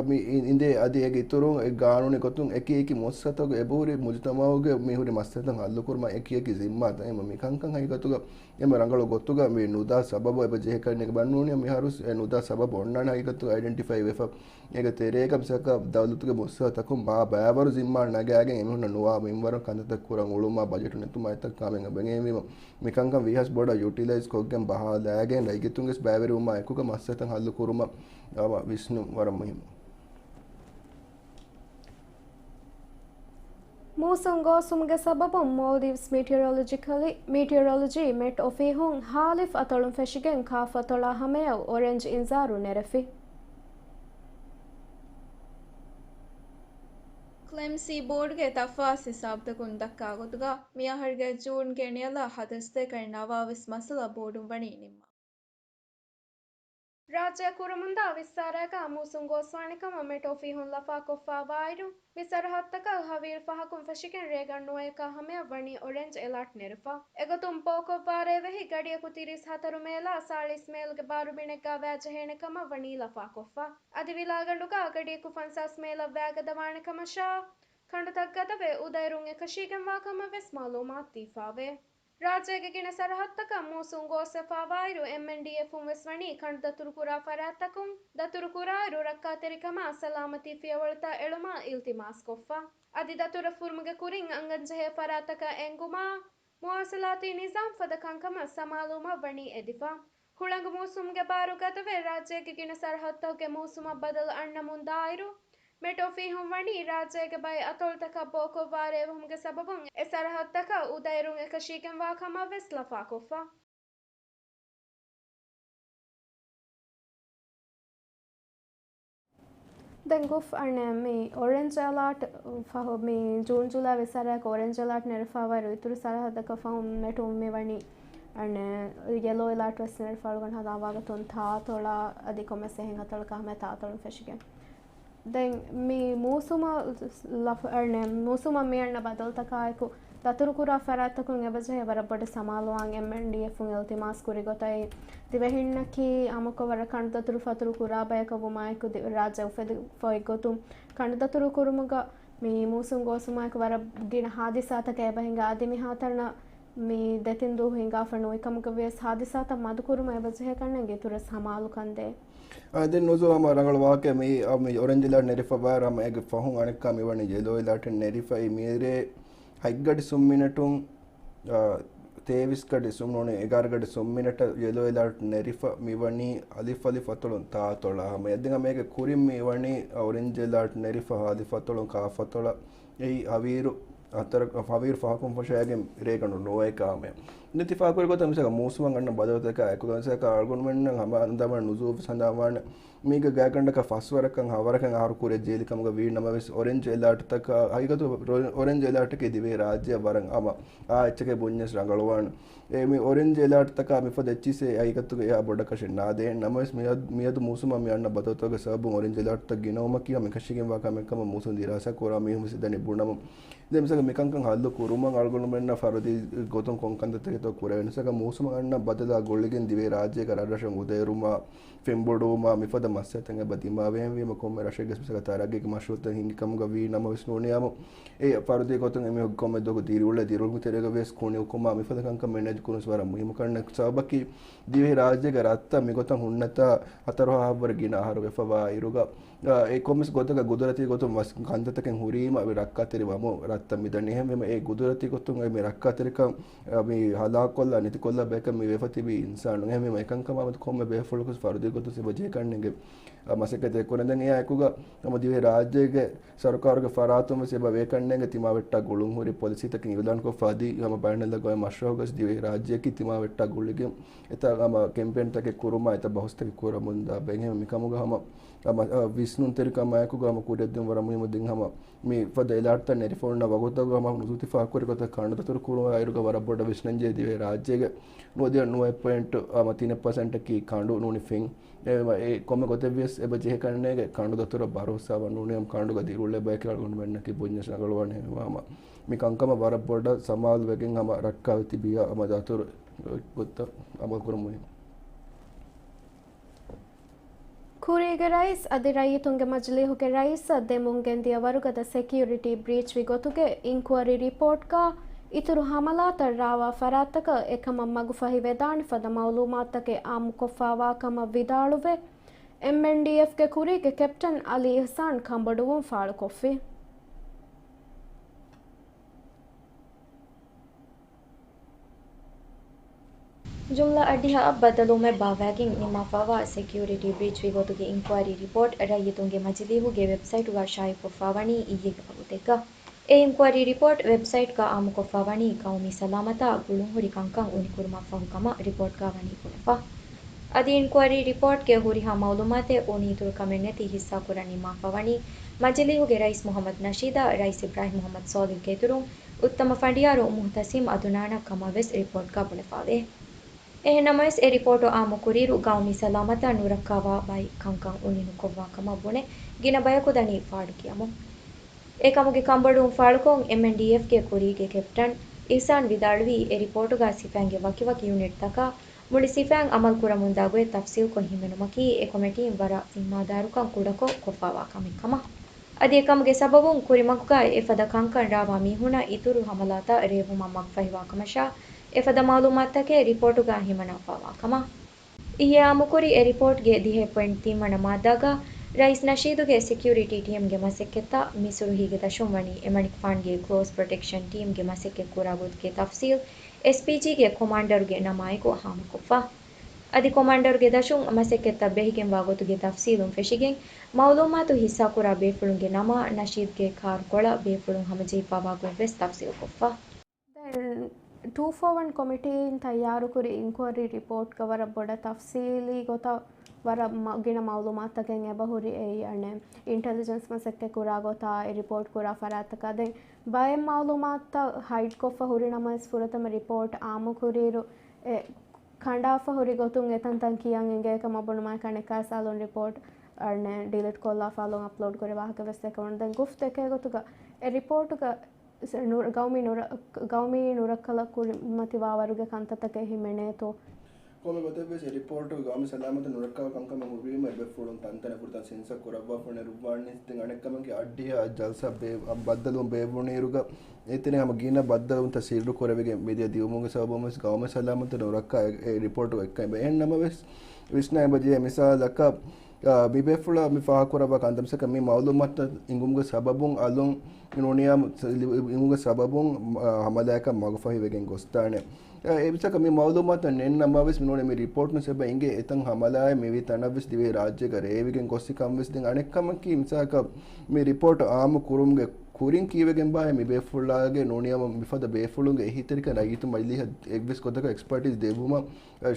މި އިނދޭ އަދި އޭގެ އިތުރުން އެ ގާނޫނީ ގޮތުން އެކި އެކި މުއައްސަސާތަކުގެ އެބަހުރި މުޖުތަމައުގެ މި ހުރި މައްސަލަތައް ހައްލުކުރުމަށް އެކި އެކި ޒިންމާތައް. އެހެންވީމަ މި ކަންކަން ހަގީގަތުގަ އެންމެ ރަނގަޅު ގޮތުގަ މި ނުދާ ސަބަބު އެބަ ޖެހޭ ކަންނޭނގެ ބަންނޫނިއްޔާ މިހާރު އެ ނުދާ ސަބަބު އޮންނާނެ ހަގީގަތުގަ އައިޑެންޓިފައި ވެފަ. އޭގެ ތެރޭގަ މިސާލަކަށް ދައުލަތުގެ މުއައްސަސާތަކުން މާ ބައިވަރު ޒިންމާ ނަގާގެން އެމީހުންނަށް ނުވާ މިންވަރުން ކަންތައްތައް ކުރަން އުޅުމާ ބަޖެޓު ނެތުމާ އެތައް ކަމެއް އެބަ އެނގޭ. އެހެންވީމަ މިކަންކަން ވީހާވެސް ބޮޑަށް ޔުޓިލައިޒް ކޮށްގެން ބަހާލާގެން ރައްޔިތުންގެ ވެސް ބައިވެރިވުމާ އެކުގަ މައްސަލަތައް ހައްލު ކުރުމަށް ވިސްނުން ވަރަށް މުހިއްމު. މޫސުން ގޯސްވުމުގެ ސަބަބުން މޯލްޑިވްސް މީޓިއޮރޮލޮޖިކަލި، މީޓިއޮރޮލޮޖީ މެޓް އޮފީހުން ހާލިފް އަތޮޅުން ފެށިގެން ކާފަތޮޅާ ހަމަޔަށް އޮރެންޖް އިންޒާރު ނެރެފި. ކްލެމްސީ ބޯޑުގެ ތަފާސް ހިސާބުތަކުން ދައްކާ ގޮތުގަ، މިއަހަރުގެ ޖޫންގެ ނިޔަލަށް ހަތަރު ސަތޭކަ ނަވާވީސް މައްސަލަ ބޯޑުން ވަނީ ނިންމާ. ރާއްޖެ ކުރަމުންދާ ވިއްސާރައިގަ މޫސުން ގޯސްވާނެ ކަމަށް މެޓް އޮފީހުން ލަފާކޮށްފާވާއިރު، މި ސަރަހައްދުތަކަށް ހަވީރު ފަހަކުން ފެށިގެން ރޭގަނޑު ނުވައަކާ ހަމަޔަށް ވަނީ އޮރެންޖް އެލާޓް ނެރެފަ. އެގޮތުން ޕޯކޮށްވާ ރޭވެހި ގަޑިއަކު ތިރީސް ހަތަރު މޭލާ ސާޅީސް މޭލުގެ ބާރު މިނެޓްގަ ވާ ޖެހޭނެ ކަމަށް ވަނީ ލަފާކޮށްފަ. އަދި ވިލާގަނޑުގަ ގަޑިއަކު ފަންސާސް މޭލަށް ވާގަދަވާނެ ކަމަށާ، ކަނޑުތައް ގަދަވެ، އުދައިރުން އެކަށީގެންވާ ކަމަށް ވެސް މައުލޫމާތު ދީފައވޭ. ރާއްޖޭގެ ގިނަ ސަރަހައްދުތަކަށް މޫސުން ގޯސްވެފައިވާއިރު، އެމްއެންޑީއެފުން ވެސް ވަނީ ކަނޑުދަތުރުކުރާ ފަރާތްތަކުން ދަތުރުކުރާއިރު، ރައްކާތެރިކަމާ ސަލާމަތީ ފިޔަވަޅުތައް އެޅުމާ އިލްތިމާސްކޮށްފަ. އަދި ދަތުރަށް ފުރުމުގެ ކުރިން އަންގަންޖެހޭ ފަރާތްތަކަށް އެންގުމާ، މުވާސަލާތީ ނިޒާމް ފަދަ ކަންކަމަށް ސަމާލުވުމަށް ވަނީ އެދިފަ. ހުޅަނގު މޫސުމުގެ ބާރު ގަދަވެ، ރާއްޖޭގެ ގިނަ ސަރަހައްދުތަކުގެ މޫސުމަށް ބަދަލު އަންނަމުން ދާއިރު، މެޓް އޮފީހުން ވަނީ ރާއްޖޭގެ ބައެއް އަތޮޅުތަކަށް ބޯކޮށްވާ ރޭވުމުގެ ސަބަބުން އެ ސަރަހައްދުތަކަށް އުދައިރުން އެކަށީގެންވާ ކަމަށް ވެސް ލަފާކޮށްފަ. ދެން ގުފް އަނެއް މި އޮރެންޖް އެލާޓް ފަހު، މި ޖޫން ޖުލައި ވިސް ވަރަކަށް އޮރެންޖް އެލާޓް ނެރެފައިވާއިރު، އިތުރު ސަރަހައްދަކަށް ފަހުން މެޓުން މި ވަނީ އަނެއް ޔެލޯ އެލާޓް ވެސް ނެރެފައި ގޮން ހަދާ ވާގޮތުން ތާއަތޮޅާ އަދި ކޮންމެސް އެހެން އަތޮޅަކަށް ހަމަ ތާއަތޮޅުން ފެށިގެން. ދެން މި މޫސުމަށް ލަފް-، އަނެއް މޫސުމަށް މި އަންނަ ބަދަލުތަކާއެކު، ދަތުރުކުރާ ފަރާތްތަކުން އެބަޖެހޭ ވަރަށް ބޮޑަށް ސަމާލުވާން އެމްއެންޑީއެފުން އިލްތިމާސް ކުރި ގޮތަށް، ދިވެހިންނަކީ ހަމަކޮށް ވަރަށް ކަނޑުދަތުރު ފަތުރު ކުރާ ބަޔަކަށް ވުމާއެކު، ދި-، ރާއްޖެ އުފެދިފަ އޮތް ގޮތުން ކަނޑުދަތުރު ކުރުމުގަ މި މޫސުން ގޯސްވުމާއެކު ވަރަށް ގިނަ ހާދިސާތަކެއް އެބަ ހިނގާ. އަދި މި ހަތަރު މި ދެތިން ދުވަހު ހިނގާފަ ނުވި ކަމުގަ ވިޔަސް ހާދިސާތައް މަދުކުރުމަށް އެބަޖެހޭ ކަންނޭނގެ އިތުރަށް ސަމާލުކަން ދޭ. އާ، ދެން ނުޒޫ ހަމަ ރަނގަޅު ވާހަކައެއް މި، އާ، މި އޮރެންޖް އެލާޓް ނެރެފައިވާއިރު ހަމަ އޭގެ ފަހުން އަނެއްކާ މި ވަނީ ޔެލޯ އެލާޓެއް ނެރިފައި. މިރޭ ހަތް ގަޑި ސުން މިނެޓުން، އާ، ތޭވީސް ގަޑި ސުން ނޫނީ އެގާރަ ގަޑި ސުން މިނެޓަށް ޔެލޯ އެލާޓް ނެރިފަ މި ވަނީ އަލިފް އަލިފް އަތޮޅުން ތާއަތޮޅާ ހަމަ. އެދެން ހަމަ އޭގެ ކުރިން މި ވަނީ އޮރެންޖް އެލާޓް ނެރިފަ އަލިފް އަތޮޅުން ކާފަތޮޅަށް. އެއީ ހަވީރު ހަތަރަ، ހަވީރު ފަހަކުން ފަށާގެން ރޭގަނޑު ނުވައެއް ކާމެއް. ދެން ތި ފާކުރި ގޮތަށް މިސާލަކަށް މޫސުމަށް އަންނަ ބަދަލުތަކާ އެކުގަ މިސާލަކަށް އަޅުގަނޑުމެންނަށް ހަމަ އަންދާމަން ނުޒޫ ވެސް ހަނދާންވާނެ. މީގަ ގާތްގަނޑަކަށް ފަސް ވަރަކަށް ހަ ވަރަކަށް އަހަރު ކުރިއަށް ޖެހިލި ކަމުގަ ވީ ނަމަވެސް، އޮރެންޖް އެލާޓްތަކާ ހަގީގަތު ރޮ-، އޮރެންޖް އެލާޓަކީ ދިވެހި ރާއްޖެއަށް ވަރަށް އަމަ. އާ އެއްޗެކޭ ބުންޏަސް ރަނގަޅުވާނެ. އެ މި އޮރެންޖް އެލާޓްތަކާ މިފަދަ އެއްޗިސް އެ ހަގީގަތުގަ އެއާ ބޮޑަކަށެއް ނާދޭ. ނަމަވެސް މިއަދު، މިއަދު މޫސުމަށް މި އަންނަ ބަދަލުތަކުގެ ސަބަބުން އޮރެންޖް އެލާޓްތައް ގިނަވުމަކީ ހަމަ އެކަށީގެންވާ ކަމެއް ކަމަށް މޫސުން ދިރާސާ ކުރާ މީހުން ވެސް ދަނީ ބުނަމުން. ދެން މިސާލަކަށް މިކަންކަން ހައްލު ކުރުމަށް އަޅުގަނޑުމެންނަށް ފަރުދީ ގޮތުން ކޮން ކަންތައްތަކެއްތޯ ކުރެވޭ. މިސާލަކަށް މޫސުމަށް އަންނަ ބަދަލާ ގުޅިގެން ދިވެހި ރާއްޖޭގަ ރަށްރަށުން އުދައެރުމާ، ފެންބޮޑުވުމާ މިފަދަ މައްސަލަތައް އެބަ ދިމާވެގެންވީމަ، ކޮންމެ ރަށެއްގެ މިސާލަކަށް ތަރައްގީގެ މަޝްރޫއުތައް ހިންގި ކަމުގަ ވީ ނަމަވެސް ނޫނީ އާއްމު އެ ފަރުދީ ގޮތުން އެމީހުން ކޮންމެ ދުވަހަކު ދިރިއުޅޭ، ދިރިއުޅުމުގެ ތެރޭގަ ވިޔަސް ކުނި އުކުމާ މިފަދަ ކަންކަން މެނޭޖް ކުރުން ވަރަށް މުހިއްމު ކަންނެއް. ސަބަބަކީ ދިވެހި ރާއްޖޭގެ ރަށްތައް މިގޮތަށް ހުންނަތާ ހަތަރު ހާހަށްވުރެ ގިނަ އަހަރު ވެފަވާ އިރުގަ، އާ، އެ ކޮންމެސް ގޮތަކަށް ގުދުރަތީ ގޮތުން ވަސް ކަންތައްތަކެއް ހުރީމަ އަވި ރައްކާތެރި ވަމު ރަށްތައް މިދަނީ. އެހެންވީމަ އެ ގުދުރަތީ ގޮތުން އެ މި ރައްކާތެރިކަން، އާ، މި ހަލާކުކޮށްލާ ނެތިކޮށްލާ ބަޔަކަށް މި ވެފަ ތިބީ އިންސާނުން. އެހެންވީމަ އެކަންކަމާމެދު ކޮންމެ ބޭފުޅަކު ވެސް ފަރުދީ ގޮތުން އެބަ ޖެހޭ ކަންނޭނގެ، އާ، މަސައްކަތެއް ކުރަން. ދެން އެއާ އެކުގަ ހަމަ ދިވެހި ރާއްޖޭގެ ސަރުކާރުގެ ފަރާތުން ވެސް އެބަ ވޭ ކަންނޭނގެ ތިމާވެއްޓާ ގުޅުންހުރި ޕޮލިސީތަކެއް އިއުލާންކޮށްފަ އަދި ހަމަ ބައިނަލްއަގުވާމީ މަޝްރަހުގަސް ދިވެހި ރާއްޖެއަކީ ތިމާވެއްޓާ ގުޅިގެން އެތައް ހަމަ ކެމްޕޭންތަކެއް ކުރުމާ އެތައް ބަހުސްތަކެއް ކުރަމުންދާ ބެހޭ. މިކަމުގަ ހަމަ، ހަމަ، އަ، ވިސްނުންތެރިކަމާއެކުގަ ހަމަ ކުރިއަށްދިނުން ވަރަށް މުހިއްމު. ދެން ހަމަ މި ފަދަ އެލާޓްތައް ނެރެފަ އޮންނަ ވަގުތުގަ ހަމަ ނުޒޫ ތި ފާހަގަކުރި ގޮތަށް ކަނޑުދަތުރު ކުރުމާ އިރުގަ ވަރަށް ބޮޑަށް ވިސްނަންޖެހޭ ދިވެހި ރާއްޖޭގެ ނުވަދިހަ ނުވަ ޕޮއިންޓު ތިނެއް ޕަސެންޓަކީ ކަނޑު ނޫނީ ފެން. އެ، އެ ކޮންމެ ގޮތެއްވިޔަސް އެބަ ޖެހޭ ކަންނޭނގެ ކަނޑު ދަތުރަށް ބަރޯސާވާ ނޫނީ ހަމަ ކަނޑުގަ ދިރިއުޅޭ ބަޔަކީ އަޅުގަނޑުމެންނަކީ ބުންޏަސް ރަނގަޅުވާނެ. ހަމަ މި ކަންކަމަށް ވަރަށް ބޮޑަށް ސަމާލުވެގެން ހަމަ ރައްކާވެ ތިބިޔާ ހަމަ ދަތުރު ގޮތަށް އަމަލުކުރުން މުހިންމު. ކުރީގެ ރައީސް އަދި ރައްޔިތުންގެ މަޖިލީހުގެ ރައީސަށް ދެމުން ގެންދިޔަ ވަރުގަދަ ސެކިއުރިޓީ ބްރީޗް ވި ގޮތުގެ އިންކުއަރީ ރިޕޯޓްގަ އިތުރު ހަމަލާތައް ރާވާ ފަރާތްތަކަށް އެކަމަށް މަގުފަހިވެދާނެ ފަދަ މައުލޫމާތުތަކެއް އާއްމުކޮށްފާވާ ކަމަށް ވިދާޅުވެ، އެމްއެންޑީއެފްގެ ކުރީގެ ކެޕްޓަން އަލީ އިޙްސާން ކަނބޮޑުވުން ފާޅުކޮށްފި. ޖުމްލަ އަށްޑިހައަށް ބައްދަލުވުމެއް ބާއްވައިގެން ނިންމާފައިވާ ސެކިއުރިޓީ ބްރީޗް ވި ގޮތުގެ އިންކުއަރީ ރިޕޯޓް ރައްޔިތުންގެ މަޖިލީހުގެ ވެބްސައިޓުގަ ޝާއިޢުކޮށްފައިވަނީ އިއްޔެގެ ވަގުތެއްގަ. އެ އިންކުއަރީ ރިޕޯޓް ވެބްސައިޓްގަ އާއްމުކޮށްފައިވަނީ ގައުމީ ސަލާމަތާ ގުޅުންހުރި ކަންކަން އުނިކުރުމަށްފަހު ކަމަށް ރިޕޯޓްގަ ވަނީ ބުނެފަ. އަދި އިންކުއަރީ ރިޕޯޓްގެ ހުރިހާ މައުލޫމާތެއް އުނިއިތުރުކަމެއް ނެތި ހިއްސާކުރަން ނިންމާފައިވަނީ މަޖިލީހުގެ ރައީސް މުޙައްމަދު ނަޝީދާ، ރައީސް އިބްރާހިމް މުޙައްމަދު ސޯލިހުގެ އިތުރުން އުއްތަމަ ފަނޑިޔާރު މުޙްތަސިމް އަދުނާނަށް ކަމަށް ވެސް ރިޕޯޓްގަ ބުނެފައވޭ. އެހެންނަމަވެސް، އެ ރިޕޯޓު އާއްމުކުރިއިރު، ގައުމީ ސަލާމަތާ ނުރައްކާވާ ބައެއް ކަންކަން އުނިނުކޮށްވާ ކަމަށް ބުނެ، ގިނަ ބަޔަކު ދަނީ ފާޑުކިޔަމުން. އެކަމުގެ ކަނބޮޑުވުން ފާޅުކޮށް، އެމްއެންޑީއެފްގެ ކުރީގެ ކެޕްޓަން އިޙްސާން ވިދާޅުވީ، އެ ރިޕޯޓުގަ ސިފައިންގެ ވަކިވަކި ޔުނިޓްތަކަށް މުޅި ސިފައިން އަމަލުކުރަމުންދާ ގޮތް ތަފްސީލްކޮށް ހިމެނުމަކީ، އެ ކޮމިޓީން ވަރަށް ޒިންމާދާރުކަން ކުޑަކޮށް ކޮށްފައިވާ ކަމެއް ކަމަށް. އަދި އެކަމުގެ ސަބަބުން ކުރިމަގުގައި އެފަދަ ކަންކަން ރާވާ މީހުނަށް އިތުރު ހަމަލާތައް ރޭވުމަށް މަގުފަހިވާކަމަށާ، އެފަދަ މައުލޫމާތުތަކެއް ރިޕޯޓުގައި ހިމަނާފައިވާ ކަމަށް. އިއްޔާ އާއްމުކުރި އެ ރިޕޯޓްގެ ދިހަ ޕޮއިންޓް ތިން ވަނަ މާއްދާގަ، ރައީސް ނަޝީދުގެ ސެކިއުރިޓީ ޓީމްގެ މަސައްކަތްތައް މިސުރުހީގެ ދަށުން ވަނީ އެމަނިކުފާނުގެ ކްލޯސް ޕްރޮޓެކްޝަން ޓީމްގެ މަސައްކަތް ކުރާ ގޮތުގެ ތަފްސީލް އެސްޕީޖީގެ ކޮމާންޑަރުގެ ނަމާއެކު ހާމަކޮށްފަ. އަދި ކޮމާންޑަރުގެ ދަށުން މަސައްކަތްތައް ބެހިގެންވާ ގޮތުގެ ތަފްސީލުން ފެށިގެން، މައުލޫމާތު ހިއްސާކުރާ ބޭފުޅުންގެ ނަމާ، ނަޝީދުގެ ކާރުކޮޅަށް ބޭފުޅުން ހަމަޖެހިފައިވާ ގޮތްވެސް ތަފްސީލްކޮށްފަ. ދެން ޓޫ ފޯ ވަން ކޮމިޓީން ތައްޔާރުކުރި އިންކުއަރީ ރިޕޯޓްގަ ވަރަށް ބޮޑަށް ތަފްސީލީ ގޮތަށް ވަރަށް މަ-، ގިނަ މައުލޫމާތުތަކެއް އެބަހުރި އެއީ އަނެއް އިންޓެލިޖެންސް މަސައްކަތް ކުރާ ގޮތާ އެ ރިޕޯޓް ކުރާ ފަރާތްތަކާ. ދެން ބައެއް މައުލޫމާތުތައް ހައިޑްކޮށްފަ ހުރި ނަމަވެސް ފުރަތަމަ ރިޕޯޓް އާއްމުކުރިއިރު އެ ކަނޑާފަ ހުރި ގޮތުން އެތަންތަން ކިޔަން އެނގޭ ކަމަށް ބުނުމާ ކަނެކާސް އަލުން ރިޕޯޓް އަނެއް ޑިލީޓް ކޮށްލާފަ އަލުން އަޕްލޯޑް ކުރި ވާހަކަ ވެސް އެކަމުން. ދެން ގުފްތު އެކޭ ގޮތުގަ އެ ރިޕޯޓުގަ ސ-، ނު-، ގައުމީ ނުރަ-، ގައުމީ ނުރައްކަލަށް ކުރިމަތިވާ ވަރުގެ ކަންތައްތަކެއް ހިމެނޭތޯ؟ ކޮންމެ ގޮތެއްވެސް އެ ރިޕޯޓުގަ ގައުމީ ސަލާމަތު ނުރައްކާ ކަންކަމެއް ހުރީމަ އެބޭފުޅުން ތަންތަނަށް ފުރަތަމަ ސެންސަ ކުރައްވާފަ ނެރުއްވާނީ. ދެން އަނެއްކަމަކީ އައްޑިހަ ޖަލްސާ ބޭ-، ބައްދަލުވުން ބޭއްވުނުއިރުގަ އޭތެރޭ ހަމަ ގިނަ ބައްދަލުވުންތައް ސިއްރު ކުރެވިގެން މިދިޔަ ދިއުމުގެ ސަބަބުން ވެސް ގައުމީ ސަލާމަތު ނުރައްކާ އެ، އެ ރިޕޯޓު އެއްކަން އެބަ. އެހެން ނަމަވެސް ވިސްނާ އެބަ ޖެހޭ މިސާލަކަށް، އާ، މި ބޭފުޅާ މި ފާހަގަކުރައްވާ ކަންތައް މިސާލަކަށް މި މައުލޫމާތު އިނގުމުގެ ސަބަބުން އަލުން ނޫނިޔާ އިނގުމުގެ ސަބަބުން، އާ، ހަމަލާއަކަށް މަގުފަހިވެގެން ގޮސްދާނެ. އެ މިސާލަކަށް މި މައުލޫމާތު ނެތް ނަމަވެސް މި ނޫނީ މި ރިޕޯޓުން އެބަ އިނގޭ އެތައް ހަމަލާއެއް މިވީ ތަނަށްވެސް ދިވެހި ރާއްޖޭގަ ރޭވިގެން ގޮއްސި ކަންވެސް. ދެން އަނެއްކަމަކީ މިސާލަކަށް މި ރިޕޯޓު އާއްމު ކުރުމުގެ ކުރިން ކީއްވެގެން ބާއޭ މި ބޭފުޅާގެ ނޫނިޔާ މިފަދަ ބޭފުޅުންގެ އެހީތެރިކަން ރައްޔިތު މަޖިލީހަށް އެއްވެސް ގޮތަކަށް އެކްސްޕާޓީސް ދެއްވުމަށް